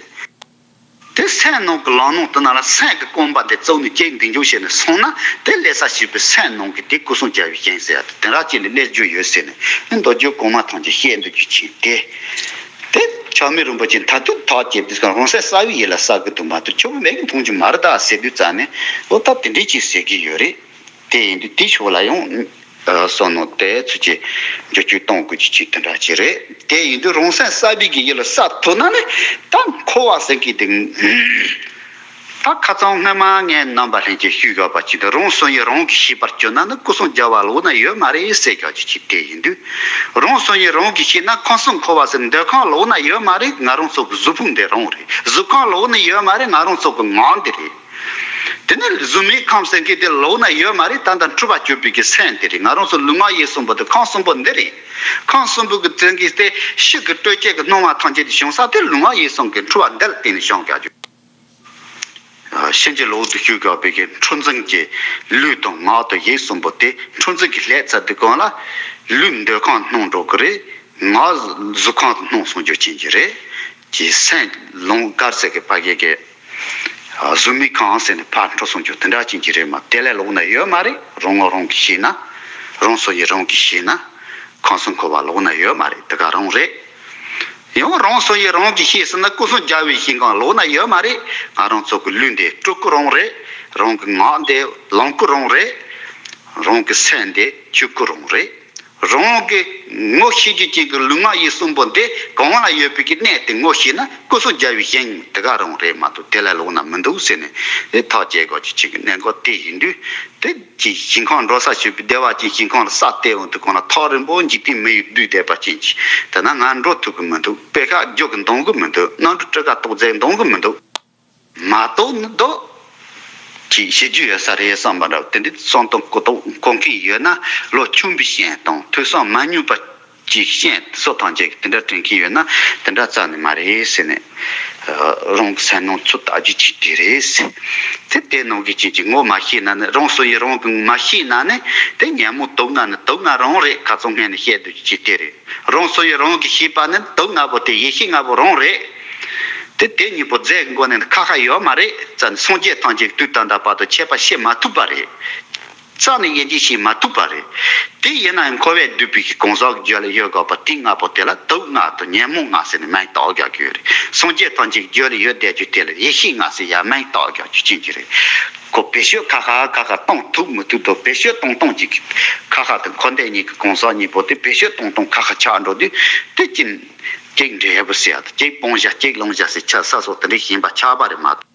དེ་སེམས་ནང་གི་ལམ་སྣ་དེ་ན་ལ་སེམས་ཀྱི་རྐང་པ་དེ་བཙུགས་ནས་ཅིག་མདུན་ཅོག་བྱས་ནས་སོང་ན་དེ་ལས་ས་ཞེས་པའི་སེམས་ནང་གི་དེ་སྐུ་གསུམ་རྒྱལ་བའི་ཞིང་ཟེར་ཡ་དེ་དེ་འདྲ་ཅིག་ལ་སླེབས་རྒྱུ་ཡོད་ཟེར་ནས་ནི་མདོ་རྒྱུད་གོང་མ་ཐམས་ཅད་བཤད་འདུག་རྒྱུ་ཅིག་དེ། དེ་ཆགས་མེད་རིན་པོ་ཆེ་མཐར་ཐུག་ཐག་བཅད་དུས་ཀྱང་རང་སེམས་གསལ་བའི་ཡུལ་ལ་གསལ་གྱི་འདུག་མ་གཏོགས་ཆུ་བུ་མེད་ཀྱི་མཐོང་རྒྱུ་མ་རེད་ད་ཟེར་དུས་ཙ་ནས་ལོ་ད་དེ་འདྲས་ཅིག་ཟེར་གྱི་ཡོད་རེད། དེ་ཡིན་དུས་དེའི་ཕྱོགས་ལ་ཡང་བསམ་མནོ་དེ་ཚོ་ཅིག་འགྱུར་བཅོས་གཏོང་དགོས་ཀྱི་ཅིག་དེ་འདྲ་ཅིག་རེད། དེ་ཡིན་དུས་རང་སེམས་གསལ་བའི་གི་ཡུལ་ལ་གསལ་ཐུབ་ན་ནི་ད་འཁོར་བ་ཟེར་གྱི་དེ། ད་ཁ་སང་སྔོན་མ་ངས་རྣམ་པ་ལྷན་རྒྱས་ཞུས་ཡོད་པ་ཅིག་ཏུ་རང་སོ་ཡི་རང་གིས་ཤེས་པར་གྱུར་ན་ནི་སྐུ་གསུམ་རྒྱལ་བ་ལོགས་ན་ཡོད་མ་རེད་ཟེར་རྒྱག་རྒྱུ་ཅིག་དེ་ཡིན་དུས། རང་སོ་ཡི་རང་གིས་ཤེས་ན་ཁམས་གསུམ་འཁོར་བ་ཟེར་འདོད་ཁམས་ལོགས་ན་ཡོད་མ་རེད། ང་རང་ཚོ་གི་གཟུགས་ཕུང་འདི་རང་རེད། གཟུགས་ཁམས་ལོགས་ན་ཡོད་མ་རེད། ང་རང་ཚོ་གི་ངག་འདི་རེད། དེ་ནས་གཟུགས་མེད་ཁམས་ཟེར་མཁན་དེ་ལོགས་ན་ཡོད་མ་རེད། ད་ལྟ་འཁྲུལ་པ་གྱུར་པའི་གི་སེམས་དེ་རེད། ང་རང་ཚོ་ལུས་ངག་ཡིད་གསུམ་པོ་དེ་ཁམས་གསུམ་པོ་འདི་རེད། ཁམས་གསུམ་པོ་གི་དོན་གྱིས་ཏེ་ཤུགས་ཀྱི་སྤྲོས་བཅས་ཀྱི་སྣང་བ་ཐམས་ཅད་དེ་བྱུང་ས་དེ་ལུས་ངག་ཡིད་གསུམ་གྱི་འཁྲུལ་པ་འདི་ལ་བརྟེན་ནས་བྱུང་བཞག་རྒྱུ། ཕྱིན་ཅི་ལོག་ཏུ་ཞུགས་དགོས་པའི་གི་འཁྲུལ་འཛིན་གྱི་ལུས་དང་ངག་དང་ཡིད་གསུམ་པོ་དེ་འཁྲུལ་འཛིན་གྱི་ལྷད་ཚར་དུས་གང་ལ་ལུས་འདོད་ཁམས་སྣང་འགྲོ་གི་རེད། ངག་གཟུགས་ཁམས་སྣང་སོང་རྒྱུ་ཅན་གྱི་རེད། ཀྱི་སེམས་ལོང་དཀར་ཟེར་གི་ཕ་གི་གི་གཟུགས་མེད་ཁམས་ཟེར་ནས་ཕར་འཕྲོ་སོང་རྒྱུ་དེ་འདྲ་ཅན་གྱི་རེད་མ། དེ་ལས་ལོགས་ན་ཡོད་མ་རེད། རང་ངོ་རང་གིས་ཤེས་ན། རང་སོ་ཡི་རང་གིས་ཤེས་ན། ཁམས་གསུམ་འཁོར་བ་ལོགས་ན་ཡོད་མ་རེད། དེ་ག་རང་རེད། ཡང་རང་སོ་ཡི་རང་གིས་ཤེས་ཟེར་ན་སྐུ་གསུམ་རྒྱལ་བའི་ཞིང་ཁམས་ལོགས་ན་ཡོད་མ་རེད། ང་རང་ཚོ་གི་ལུས་འདི་སྤྲུལ་སྐུ་རང་རེད། རང་གི་ངག་འདི་ལོངས་སྐུ་རང་རེད། རང་གི་སེམས་འདི་ཆོས་སྐུ་རང་རེད། རང་གི་ངོ་ཤེས་རྒྱུ་ཅན་གྱི་ལུས་ངག་ཡིད་གསུམ་པོ་འདི་གང་ལ་ཡོད་པའི་གི་གནས་དེ་ངོ་ཤེས་ན་སྐུ་གསུམ་རྒྱལ་བའི་ཞིང་དེ་ག་རང་རེད་མ་གཏོགས་དེ་ལས་ལོགས་ན་མི་འདུག་ཟེར་ནས་དེ་ཐག་བཅད་དགོས་ཀྱི་ཆེད་ཀྱི་གནད་འགག་དེ་ཡིན་དུས། དེ་ཅིག་ཞིང་ཁམས་འགྲོ་ས་ཞུས་པའི་བདེ་བ་ཅན་ཞིང་ཁམས་ལ་ས་བལྟས་འོང་དུས་གང་ལ་ཐག་རིང་པོ་འཇིག་རྟེན་མི་ཡི་བདུད་བསྡད་པ་ཅན་ཅིག་དེ་ན་ང་འགྲོ་ཐུབ་ཀྱི་མི་འདུག་པད་ཤག་རྒྱུག་གི་འདང་གི་མི་འདུག་གནམ་གྲུ་གྲུ་ཁ་ཏོག་ཙེ་འདང་གི་མི་འདུག་མ་གཏོགས་ནི་འདུག་ཅིག་བྱེད་རྒྱུ་ཡོད་ས་རེད་བསམ་པ་འདྲ་བ་དེ་འདྲའི་བསམ་གཏོང་གོ་རྟོགས་གོ་མཁན་ཡོད་ན་བློ་ཆུང་བའི་ཤེས་དང་ཐོས་བསམ་མ་ཉུང་པ་ཅིག་ཤེས་སོ་ཐམས་ཅད་ཀྱི་དེ་འདྲ་དྲན་མཁན་ཡོད་ན་དེ་འདྲ་རྩ་ནས་མ་རེད་ཟེར་ནས་ རང་གི་སེམས་ནང་ཚུར་ལྟ་རྒྱུ་ཅིག་དེ་རེད། དེ་དེ་ནང་གི་ཅིག་ཅིག་ངོ་མ་ཤེས་ན་ནི། རང་སོ་ཡི་རང་གི་མ་ཤེས་ན་ནི། དེ་ཉོན་མོངས་དུག་ལྔ་ནི་དུག་ལྔ་རང་རེད། ཁ་ཚོ་སྔོན་ནས་བཤད་དུས་ཅིག་དེ་རེད། རང་སོ་ཡི་རང་གི་ཤེས་པ་ནི་དུག་ལྔ་པོ་དེ་ཡེ་ཤེས་ལྔ་པོ་རང་རེད། དེ་དེ་གཉིས་པོ་རྫས་ཀྱི་སྒོ་ནས་ནི་ཁ་ཁ་ཡོད་མ་རེད། ཙ་ནི་སངས་རྒྱས་ཐམས་ཅད་དུས་ད་ལྟ་བར་དུ་ཁྱད་པར་ཕྱེ་མ་ཐུབ་པ་རེད། རྩ་ནས་དབྱེ་འབྱེད་བྱེད་མ་ཐུབ་པ་རེད། དེ་ཡིན་ན་ཡང་འཁོར་བའི་སྡུག་པའི་གི་གང་ཟག་གི་རྒྱུད་ལ་ཡོད་དགོས་པ་དེ་ལྔ་པོ་དེ་ལ་དུག་ལྔ་དང་ཉོན་མོངས་ལྔ་ཟེར་ནས་མིང་བཏགས་རྒྱག་གི་ཡོད་རེད། སངས་རྒྱས་ཐམས་ཅད་ཀྱི་རྒྱུད་ལ་ཡོད་བསྡད་རྒྱུ་དེ་ལ་ཡེ་ཤེས་ལྔ་ཟེར་ཡ་མིང་བཏགས་རྒྱག་རྒྱུ་ཅན་གྱི་རེད། ཁོ་བེད་སྤྱོད་ཁ་ཁ་ཁ་ཁ་གཏོང་ཐུབ་མི་ཐུབ་དང་། བེད་སྤྱོད་གཏོང་གཏོང་གཅིག་ཁ་ཁ་དང་འཁོར་འདས་གཉིས་ཀྱི་གང་ཟག་གཉིས་པོ་དེ་བེད་སྤྱོད་གཏོང་གཏོང་ཁ་ཁ་ཆགས་འགྲོ་དུས། དེ་གཅིག་གཅིག་འབྲས་བུ་ཟེར་ཡ་དང་། གཅིག་སྤང་བྱ་གཅིག་བླང་བྱ་ཟེར་ཆ་ས་སོགས་དེ་འདྲའི་ཞེན་པ་ཆགས་པ་རེད་མ་གཏོགས།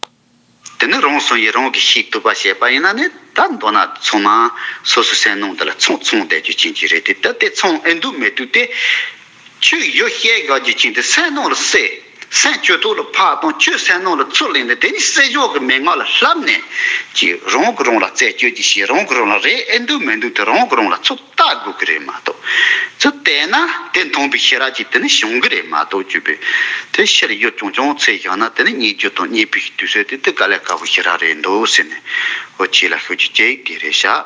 དེ་ནི་རང་སོ་ཡི་རང་གིས་ཤེས་ཐུབ་པ་བྱས་པ་ཡིན་ན་ནི། ད་མདོར་ན་ཚང་མ་སོ་སོའི་སེམས་ནང་འདི་ལ་ཚང་ཚང་བསྡད་རྒྱུ་ཅན་གྱི་རེད་དེ། ད་དེ་ཚང་ཨེ་འདུག་མི་འདུག་དེ་ཆོས་ཡོད་བཤད་དགོས་རྒྱུ་ཅན་དེ། སེམས་ནང་ལ་གསལ། སེམས་ཆོས་ཐོག་ལ་ཕར་བཏང་། ཆོས་སེམས་ནང་ལ་ཚུར་ལེན་ནས། དེ་ནི་སྲིད་གཞུང་གི་མན་ངག་ལ་བསླབས་ནས་ཀྱི་རང་གིས་རང་ལ་རྩད་གཅོད་ཀྱི་བྱེད། རང་གིས་རང་ལ་རེད་ཨེ་འདུག་མི་འདུག་དེ་རང་གིས་རང་ལ་ཚུར་ལྟ་དགོས་ཀྱི་རེད་མ་གཏོགས། ཚུར་བལྟས་ན་དེ་མཐོང་བའི་ཤེས་རབ་ཅིག་དེ་ནི་བྱུང་གི་རེད་མ་གཏོགས། གྱུར་པའི་དེ་ཕྱིར་ཡུལ་རྐྱང་རྐྱང་འཚོལ་བཞག་ན། དེ་ནི་རྙེད་རྒྱུ་དང་རྙེད་པའི་དུས་ཚོད་དེ་དེ་དཀའ་ལས་ཁག་པོ་ཞེ་དྲག་རེད་འདུག་ཟེར་ནས། འོ་ཁྱེད་ལ་ཞུ་རྒྱུ་ཅིག་དེ་རེད་ཤག་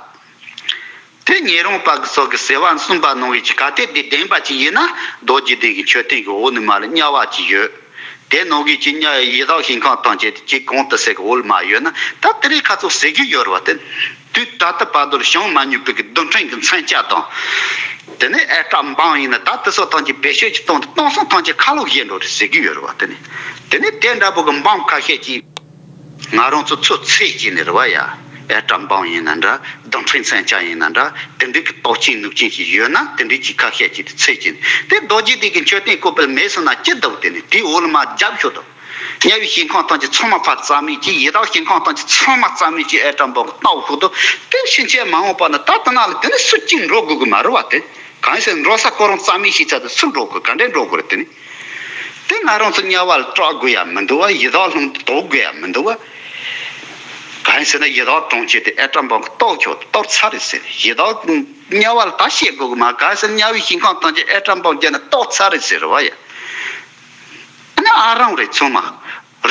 དེ་ཉན་རང་པ་གི་སོགས་ཀྱི་ཟེར་བ་གསུངས་པ་ནང་བཞིན་གྱི་གལ་ཏེ་དེ་བདེན་པ་ཅིག་ཡིན་ན། རྡོ་རྗེ་གདན་གྱི་མཆོད་རྟེན་གྱི་འོག་ནས་མར་ལ་དམྱལ་བ་ཅིག་ཡོད། དེ་ནང་གི་ཅི་ཉ་ཡི་དྭགས་ཞིང་ཁམས་ཐམས་ཅད་ཀྱི་གོང་དུ་ཟེར་གི་འོག་ལ་མར་ཡོད་ན། ད་དེ་རིང་ཁ་ཚོ་ཟེར་གི་ཡོད་རེད་བ། དེ་དུས་ད་ལྟ་བར་དུ་ལ་བྱུང་མ་མྱོང་བའི་གི་རྡུལ་ཕྲན་གྱི་མཚོན་ཆ་དང་། དེ་ནས་ཨེ་ཊ་བོམ་ཡིན་ན། ད་དེ་སོགས་ཐམས་ཅད་བེད་སྤྱོད་ཅིག་བཏང་སྟེ་སྟོང་སང་ཐམས་ཅད་ཁ་ལོ་བཞེས་འགྲོ་རེད་ཟེར་གི་ཡོད་རེད་བ། དེ་ནས་དེ་ནས་དེ་འདྲ་པོ་གི་བོམ་ཁ་ཤས་ཅིག་ང་རང་ཚོ་ཚོ་ཚད་ཀྱི་ནི་རེད་བ་ཡ། ཨེ་ཊ་བོམ་ཡིན་ན་འདྲ། རྡུལ་ཕྲན་མཚོན་ཆ་ཡིན་ན་འདྲ། དེ་འདྲའི་གི་སྟོབས་ཆེན་ནུས་ཆེན་ཞིག་ཡོད་ན། དེ་འདྲའི་ཅིག་ཁ་ཤས་ཅིག་དེ་ཚད་ཀྱི་ནི། དེ་རྡོ་རྗེ་གདན་གྱི་མཆོད་རྟེན་བཀོད་པ་ལ་མེད་སོང་ན་ཅི་འདུག་དེ་ནི་དེའི་འོག་ལ་མར་རྒྱབ་ཤོག་དང་། དམྱལ་བའི་ཞིང་ཁམས་ཐམས་ཅད་ཚང་མ་ཕར་རྩ་མེད་ཅིག་ཡི་དྭགས་ཞིང་ཁམས་ཐམས་ཅད་ཚང་མ་རྩ་མེད་ཅིག་ཨེ་ཊ་བོམ་གིས་གཏོར་ཤོག་དང་། དེ་ཕྱིན་ཆད་མ་འོངས་པ་ན་ད་དེ་ན་ལ་དེ་ནི་སུ་གཅིག་འགྲོ་དགོས་གི་མ་རེད་བ། དེ་གང་ཡིན་ཟེར་ན་འགྲོ་ས་ཁོ་རང་རྩ་མེད་ཞིག་ཆགས་ཏེ་སུ་འགྲོ་དགོས། ག་འདྲས་འགྲོ་དགོས་རེད། དེ་ནི། དེ་ང་རང་ཚོ་དམྱལ་བ་ལ་སྐྲག་དགོས་ཡ་མི་འདུག་བ། ཡི་དྭགས་ལྷུང་དུ་དོགས་དགོས་ཡ་མི་འདུག་བ། གང་ཡིན་ཟེར་ན་ཡི་དྭགས་གྲོང་ཁྱེར་དེ་ཨེ་ཊ་བོམ་གིས་གཏོར་ཆོག་གཏོར་ཚར་རེད་ཟེར། ཡི་དྭགས་དམྱལ་བ་ལ་ད་བཤད་དགོས་གི་མ། གང་ཡིན་ཟེར་ན་དམྱལ་བའི་ཞིང་ཁམས་ཐམས་ཅད་ཨེ་ཊ་བོམ་བརྒྱབ་ནས་གཏོར་ཚར་རེད་ཟེར་རེད་བ་ཡ། ཨ་ནི་ཨ་རང་རེད་ཚང་མ།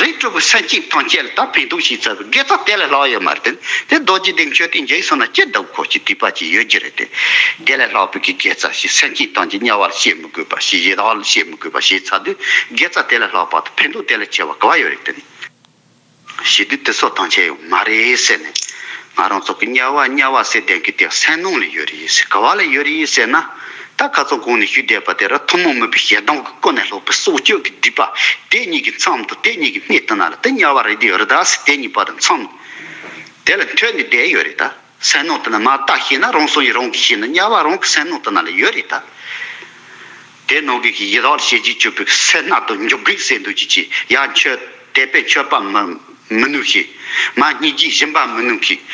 རིགས་དྲུག་གི་སེམས་ཅན་ཐམས་ཅད་ལ་ད་ཕན་ཐོགས་ཤིག་བྱས་པའི་དགེ་རྩ་དེ་ལས་ལྷག་ཡོད་མ་རེད་དེ། དེ་རྡོ་རྗེ་གདན་མཆོད་རྟེན་མཇལ་སོང་ན་ཅི་འདུག་ཁོ་ཅིག་དད་པ་ཅིག་ཡོད་རྒྱུ་རེད་དེ། དེ་ལས་ལྷག་པའི་གི་དགེ་རྩ་ཞིག་སེམས་ཅན་ཐམས་ཅད་དམྱལ་བ་ལ་སྐྱེ་མི་དགོས་པ་ཞིག་ཡི་དྭགས་ལ་སྐྱེ་མི་དགོས་པ་ཞིག་བྱས་ཚར་དུས། དགེ་རྩ་དེ་ལས་ལྷག་པ་དང་ཕན་ཐོགས་དེ་ལས་ཆེ་བ་ག་བ་ཡོད་རེད་དེ། ཞེ་དུས་དེ་སོགས་ཐམས་ཅད་ཡོད་མ་རེད་ཟེར་ནས། ང་རང་ཚོ་གི་དམྱལ་བ་དམྱལ་བ་ཟེར་བསྡད་མཁན་དེ་སེམས་ནང་ལ་ཡོད་རེད་ཟེར། ག་བ་ལ་ཡོད་རེད་ཟེར་ན། ད་ཁ་སང་གོང་ནས་ཞུས་བསྡད་པ་དེ་ར། ཐུན་མོང་མིན་པའི་ཞེ་སྡང་གི་ཀུན་ནས་བསླངས་པའི་སྲོག་གཅོད་ཀྱི་སྒྲིབ་པ་དེ་གཉིས་ཀྱི་མཚམས་དང་། དེ་གཉིས་ཀྱི་སྣེ་དེ་ན་ལ་དེ་དམྱལ་བ་རེད་དེ་ཡོད་རེད་ད་ཟེར། དེ་གཉིས་བར་དུ་མཚམས་དེ་ལ་འཐོན་ནས་བསྡད་ཡོད་རེད་ད། སེམས་ནང་དེ་ན་མར་ལྟ་ཤེས་ན། རང་སོ་ཡི་རང་གིས་ཤེས་ན། དམྱལ་བ་རང་གི་སེམས་ནང་དེ་ན་ལ་ཡོད་རེད་ད། དེ་ནང་གི་ཡི་དྭགས་ལ་བྱས་རྗེས་ཅོག་པའི་སེར་སྣ་དང་འཇོ་སྒེག་ཟེར་འདུག་ཅིག་ཅིག་ཡར་མཆོད། དད་པས་མཆོད་པ་མི་མི་ནུས་ཤིང་། མར་སྙིང་རྗེས་སྦྱིན་པ་མི་ནུས་ཤིང་།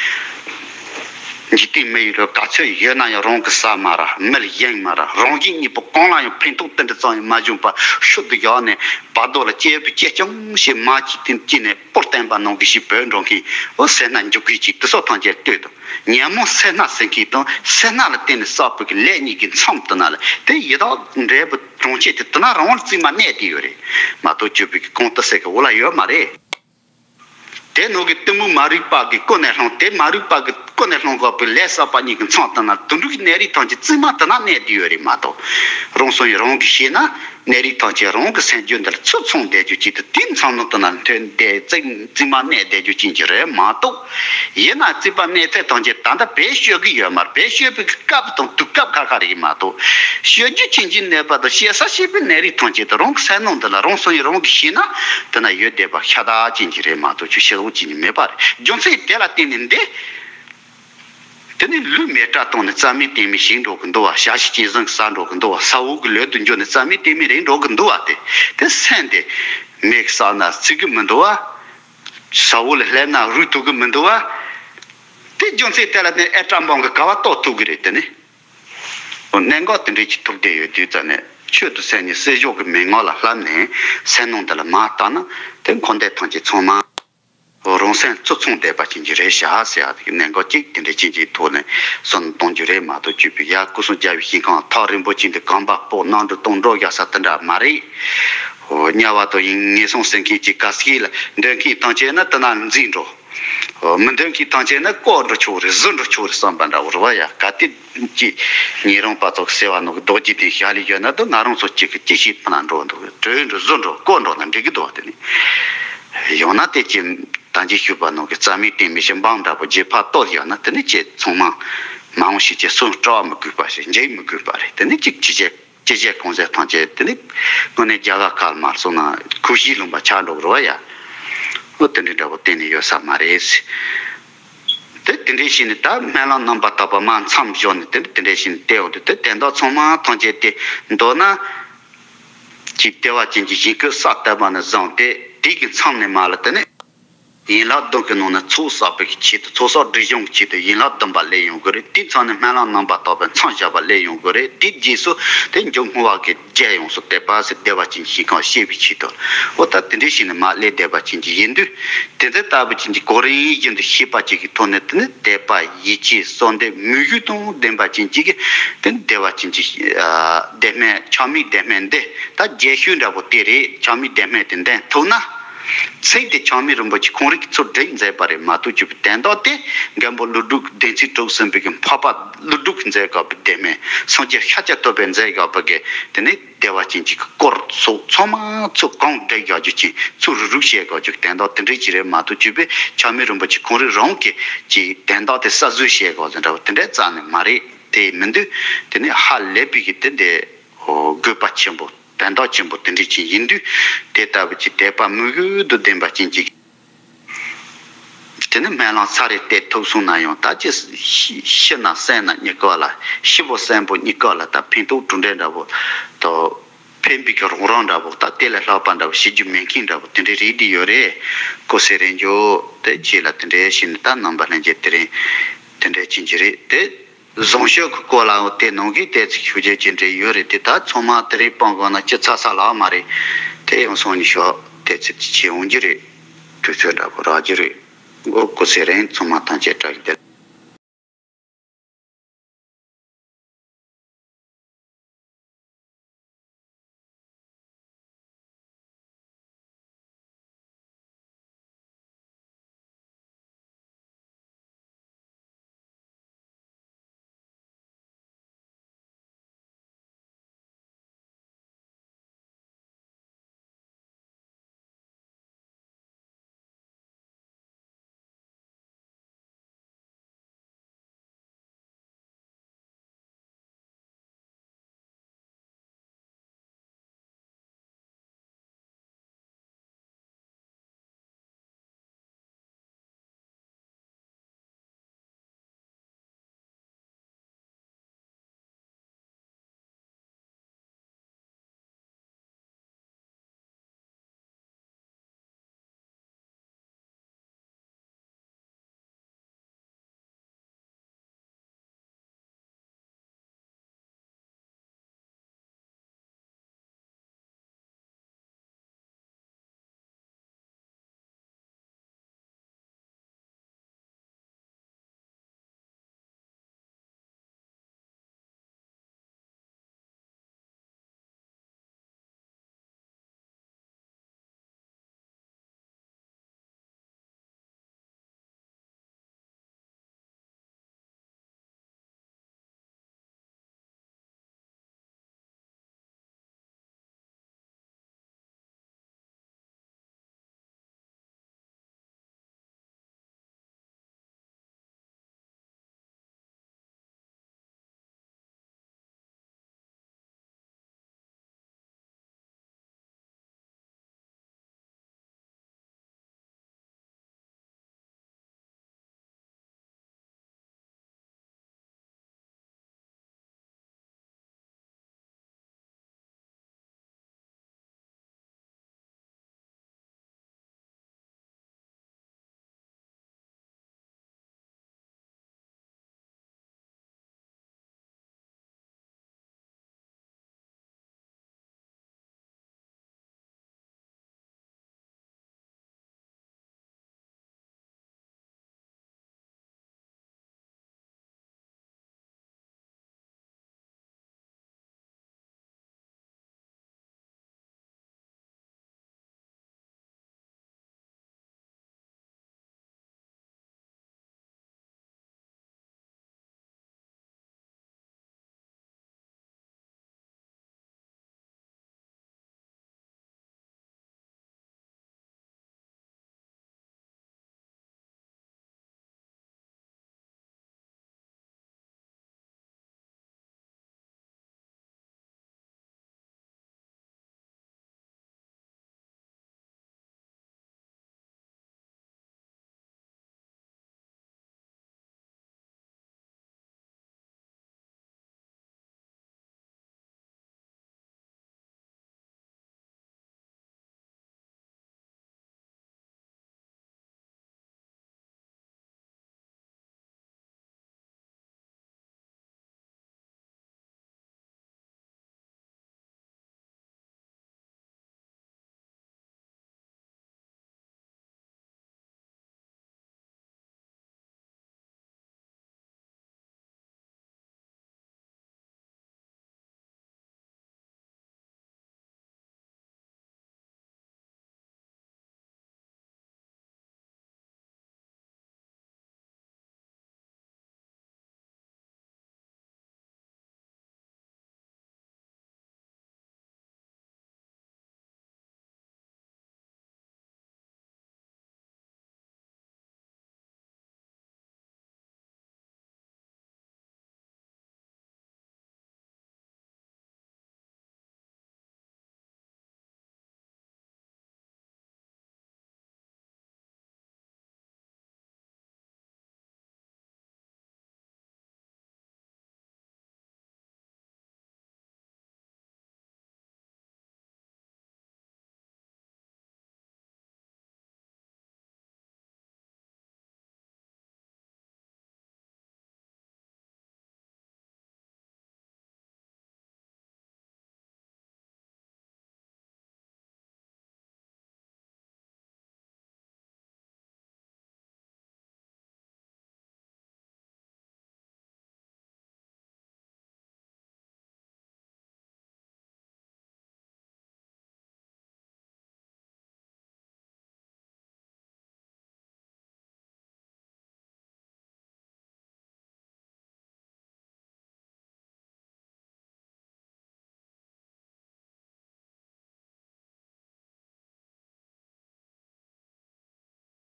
འཇིག་རྟེན་མི་ཡི་ལུས་ག་ཚོད་ཡོད་ན་ཡང་རང་གིས་ཟ་མ་ར། མི་ལ་གཡེང་མ་ར། རང་གཞན་གཉིས་པོ་གང་ལ་ཡང་ཕན་ཐོགས་དེ་འདྲ་ཙམ་ཡང་མ་བྱུང་བར་ཤུལ་དུ་བཞག་ནས་བར་དོ་ལ་སྐྱེས་བུ་སྐྱེས་ཀྱང་ཞེས་མ་གཅིག་དེ་སྐྱེས་ནས་པོར་བསྟན་པ་ནང་གི་ཞིག་བོད་འགྲོ་མཁན། འོ་སེར་སྣ་འཇོ་སྒེག་ཅིག་དེ་སོགས་ཐམས་ཅད་ལྟོས་དང་། ཉོན་མོངས་སེར་སྣ་ཟེར་མཁན་དང་། སེར་སྣ་ལ་བརྟེན་ནས་བསགས་པའི་གི་ལས་གཉིས་ཀྱི་མཚམས་དེ་ན་ལ་དེ་ཡི་དྭགས་འབྲས་བུ་གྲོང་ཁྱེར་དེ་དེ་ན་རང་དབང་རྩིས་མ་གནས་དེ་ཡོད་རེད་མ་གཏོགས། གྱུར་པའི་གི་གོང་དུ་ཟེར་གི་འོག་ལ་ཡོད་མ་རེད། དེ་ནང་གི་གཏི་མུག་མ་རིག་པ་གི་ཀུན་ནས་བསླངས། དེ་མ་རིག་པ་གི་ཀུན་ནས་བསླངས་དགོས་པའི་ལས་བསགས་པ་གཉིས་ཀྱི་མཚམས་དེ་ན་དུད་འགྲོ་གི་གནས་རིགས་ཐམས་ཅད་རྩིས་མ་དེ་ན་གནས་དེ་ཡོད་རེད་མ་གཏོགས། རང་སོ་ཡི་རང་གིས་ཤེས་ན། གནས་རིགས་ཐམས་ཅད་རང་གི་སེམས་རྒྱུད་འདི་ལ་ཚུར་མཚུངས་བསྡད་རྒྱུ་ཅིག་དང་། དེའི་མཚམས་ནང་དུ་ན་ཐོན་ཏེ་རྩིས་རྩིས་མ་གནས་བསྡད་རྒྱུ་ཅན་གྱི་རེད་མ་གཏོགས། ཡིན་ན་རྩིས་པ་གནས་ཚད་ཐམས་ཅད་ད་ལྟ་བེད་སྤྱོད་ཀྱི་ཡོད་མ་རེད། བེད་སྤྱོད་པའི་སྐབས་དང་དུས་སྐབས་ཁ་ཁ་རེད་མ་གཏོགས། སྤྱོད་རྒྱུ་ཅན་གྱི་གནས་པ་དང་། བྱེད་ས་བྱེད་པའི་གནས་རིགས་ཐམས་ཅད་དང་། རང་གི་སེམས་ནང་འདི་ལ་རང་སོ་ཡི་རང་གིས་ཤེས་ན། དེ་ན་ཡོད་བསྡད་པ་ཤ་སྟག་ཅན་གྱི་རེད་མ་གཏོགས། ཆུ་ཤེལ་བུ་ཅན་གྱི་མེད་པ་རེད། རྒྱུ་མཚན་དེ་ལ་བརྟེན་ནས་འདི། དེ་ནི་ལུས་མེ་སྲེག་བཏང་ནས་རྩ་མེད་གཏན་མེད་བྱེད་འགྲོ་གི་འདུག་བ། ཞ་ཞི་གཅན་གཟན་གྱིས་ཟ་འགྲོ་གི་འདུག་བ། ས་འོག་གི་ལུད་དུ་འགྱུར་ནས་རྩ་མེད་གཏན་མེད་རེད་འགྲོ་གི་འདུག་བ། དེ་དེ་སེམས་དེ་མེ་གིས་ཟ་ན་ཚིག་གི་མི་འདུག་བ། ས་འོག་ལ་སླེབས་ན་རུལ་ཐུབ་གི་མི་འདུག་བ། དེ་རྒྱུ་མཚན་དེ་ལ་བརྟེན་ཨེ་ཊ་བོམ་གིས་ག་བ་གཏོར་ཐུབ་གི་རེད། དེ་ནི་གནད་འགག་དེ་འདྲ་ཅིག་ཐུག་བསྡད་ཡོད་དུས་ཙ་ནས། ཆོས་དང་སེམས་གཉིས་སྲིད་གཞུང་གི་མན་ངག་ལ་བསླབས་ནས་སེམས་ནང་འདི་ལ་མར་བལྟས་ན། དེ་འཁོར་འདས་ཐམས་ཅད་ཚང་མ། རང་སེམས་གཙོ་མཚུངས་བསྡད་པ་ཅན་གྱི་རེད་བཞག་ཟེར་ཡག་གི་གནད་འགག་ཅིག་དེ་འདྲ་ཅན་གྱི་ཐོག་ནས་བསམ་བློ་གཏོང་རྒྱུ་རེད་མ་གཏོགས། བཅུ་པའི་ཡར་སྐུ་སྲུང་རྒྱལ་བའི་ཞིང་ཁམས་ཐག་རིང་པོ་ཅིག་འདི་གོམ་པ་སྤོ་གནམ་གྲུ་གཏོང་འགྲོ་རྒྱག་ས་དེ་འདྲ་མ་རེད། ཨོ། དམྱལ་བ་དང་ཡིན་ངན་སོང་ཟེར་མཁན་གྱི་ག་ཟིག་ལ་འདོད་མཁན་ཐམས་ཅད་ནི་དེ་ན་འཛིན་འགྲོ། ཨོ། མི་འདོད་མཁན་ཐམས་ཅད་ནི་བཀོལ་འགྲོ་ཆོག་རེད། བཟོ་འགྲོ་ཆོག་རེད་བསམ་པ་འདྲ་བོ་རེད་བ་ཡ། གལ་ཏེ་ཅིག་ཉེ་རིང་བར་དུ་ཟེར་བ་ནོ་གི་རྡོ་རྗེ་དེ་ཞལ་ལས་ཡོད་ན་དུ་ང་རང་ཚོ་གཅིག་གི་ཅི་ཞིག་ཕུ་ན་འགྲོ་འདུག་བྲོས་འགྲོ་བཟོ་འགྲོ་བཀོལ་འགྲོ་ན་འགྲིག་གི་འདུག་བ། དེ་ནི་ཡང་ན་དེ་ཅི་ད་ཅི་ཞུས་པ་ནང་གི་རྩ་མེད་བསྟན་མི་ཞིག་འབངས་འདྲ་པོ་རྗེས་ཕར་གཏོར་ཡོད་ན། དེ་ནི་ཅི་ཚང་མ་མ་འོངས་ཤིག་ཅི་སུ་སྐྲག་མི་དགོས་པ་རེད། འཇིགས་མི་དགོས་པ་རེད། དེ་ནི་ཅིག་ཅི་བྱེད་ཅི་བྱེད་གང་བྱེད་ཐམས་ཅད་དེ་ནི་དངོས་གནས་རྒྱ་གར་ཁ་ལ་མ་སོང་ན་ཁུ་བྱུག་ལུང་པ་ཆགས་འགྲོ་གི་རེད་བ་ཡ། འོ་དེ་འདྲའི་འདྲ་པོ་གཏན་ནས་ཡོད་ས་མ་རེད། དེ་དེ་འདྲའི་ཞིག་ནི་ད་སྨོན་ལམ་རྣམ་པར་དག་པ་མར་མཚམས་བཞག་ནས་དེ་དེ་འདྲའི་ཞིག་ནི་བལྟས་འོང་དུས། དེ་དེ་དག་ཚང་མ་ཐམས་ཅད་དེ་མདོར་ན། ཅིག་བདེ་བ་ཅན་གྱི་ཞིང་བཀོད་ས་བསྟན་པ་ནས་བཟུང་སྟེ་དེ་གི་མཚམས་ནས་མར་ལ་དེ་ནི་ཡན་ལག་བདུན་གྱི་ནང་ནས་ཚོགས་བསགས་པའི་ཆེད་དུ། ཚོགས་བསགས་སྒྲིབ་སྦྱོང་གི་ཆེད་དུ་ཡན་ལག་བདུན་པ་ལེན་ཡོང་གི་རེད། དེ་མཚམས་ནས་སྨོན་ལམ་རྣམ་པར་དག་པའི་མཚམས་བཞག་པ་ལེན་ཡོང་གི་རེད། དེ་རྗེས་སུ་དེ་མཇུག་བསྔོ་བ་གི་རྒྱས་ཡོངས་སུ་དད་པ་ཟེར་བདེ་བ་ཅན་གྱི་ཞིང་ཁམས་བཤད་པའི་ཆེད་དུ། འོ་ད་དེ་འདྲའི་ཞིག་ནི་མར་སླེབས་བསྡད་པ་ཅན་གྱི་ཡིན་དུས། དེ་འདི་ལྟ་བུ་ཅན་གྱི་གོ་རིམ་བཞིན་དུ་ཤེས་པ་ཅིག་གི་ཐོག་ནས་དེ་ནི་དད་པ་ཡིད་ཆེས་གསོལ་འདེབས་མོས་གུས་དང་ལྡན་པ་ཅན་ཅིག་གིས་དེ་ནི་བདེ་བ་ཅན་གྱི་ཨ་བདེ་སྨོན་ཆགས་མེད་བདེ་སྨོན་འདི་ད་རྒྱས་ཤོས་འདྲ་པོ་དེ་རེད། ཆགས་མེད་བདེ་སྨོན་དེ་འདོན་ཐུབ་ན། ཚིག་དེ་ཆགས་མེད་རིན་པོ་ཆེ་ཁོང་རང་གིས་ཚུར་བསྒྲིགས་མཛད་པ་རེད་མ་གཏོགས། བཅུ་པའི་དོན་དག་དེ་མགོན་པོ་ཀླུ་སྒྲུབ་བདེན་ཚིག་དྲུག་གསུངས་པའི་གི་འཕགས་པ་ཀླུ་སྒྲུབ་ཀྱིས་མཛད་དགོས་པའི་བདེ་སྨོན། སངས་རྒྱས་ཤཱཀྱ་ཐུབ་པས་མཛད་དགོས་པའི་གི་དེ་ནི་བདེ་བ་ཅན་གྱི་སྐོར་སོགས་ཚང་མ་ཚུར་གང་བསྒྲིགས་རྒྱག་རྒྱུ་ཅན། ཚུར་རུག་རུག་བྱེད་དགོས་རྒྱུ་དོན་དག་དེ་འདྲའི་ཅིག་རེད་མ་གཏོགས། བཅུ་པའི་ཆགས་མེད་རིན་པོ་ཆེ་ཁོང་རང་རང་གིས་ཀྱི་དོན་དག་དེ་གསར་བཟོས་བྱེད་དགོས་ཟེར་འདྲ་པོ་དེ་འདྲའི་རྩ་ནས་མ་རེད། དེ་མི་འདུག་དེ་ནི་ཧ་ལས་པའི་གི་དེ་འདྲའི་དགོས་པ་ཆེན་པོ། དོན་དག་ཆེན་པོ་དེ་འདྲ་ཅིག་ཡིན་དུས། དེ་ལྟ་བུ་ཅིག་དད་པ་མོས་གུས་དང་ལྡན་པ་ཅན་ཅིག་དེ་ནི་སྨོན་ལམ་ཚར་རེ་བཏབ་ཐུབ་སོང་ན་ཡང་། ད་ཅི་ཤི་ཤི་ན་གསོན་ན་གཉིས་ཀ་ལ། ཤི་བོ་གསོན་པོ་གཉིས་ཀ་ལ་ད་ཕན་ཐོགས་གྲུབ་འབྲས་འདྲ་པོ་དང་། ཕན་པའི་གི་རང་རང་འདྲ་པོ། ད་དེ་ལས་ལྷག་པ་འདྲ་པོ་བྱེད་རྒྱུ་མེད་མཁན་འདྲ་པོ་དེ་འདྲའི་རིགས་དེ་ཡོད་རེད། ཀོ་སེ་རེ་འཇོ། དེ་རྗེས་ལ་དེ་འདྲའི་ཞིག་ནི་ད་རྣམ་པ་ལྷན་རྒྱས་དེ་རིང་དེ་འདྲའི་ཅན་གྱི་རེད་དེ། བཟང་སྤྱོད་ཀྱི་སྐོར་ལའང་དེ་ནང་གི་དེ་ཚིག་ཞུ་རྒྱུ་ཅི་འདྲ་ཡོད་རེད། དེ་ད་ཚང་མ་དེ་རིང་སྤང་དགོས་ན་ཅི་ཚ་ས་ལ་མ་རེད། དེ་ཡང་སོང་ནས་ཤོག་དེ་ཚིག་ཅི་བྱེད་འོང་རྒྱུ་རེད། དུས་ཚོད་འདྲ་པོ་རག་རྒྱུ་རེད། འོ་ཀོ་སེ་རེད། ཚང་མ་ཐམས་ཅད་བཀྲ་ཤིས་བདེ་ལེགས།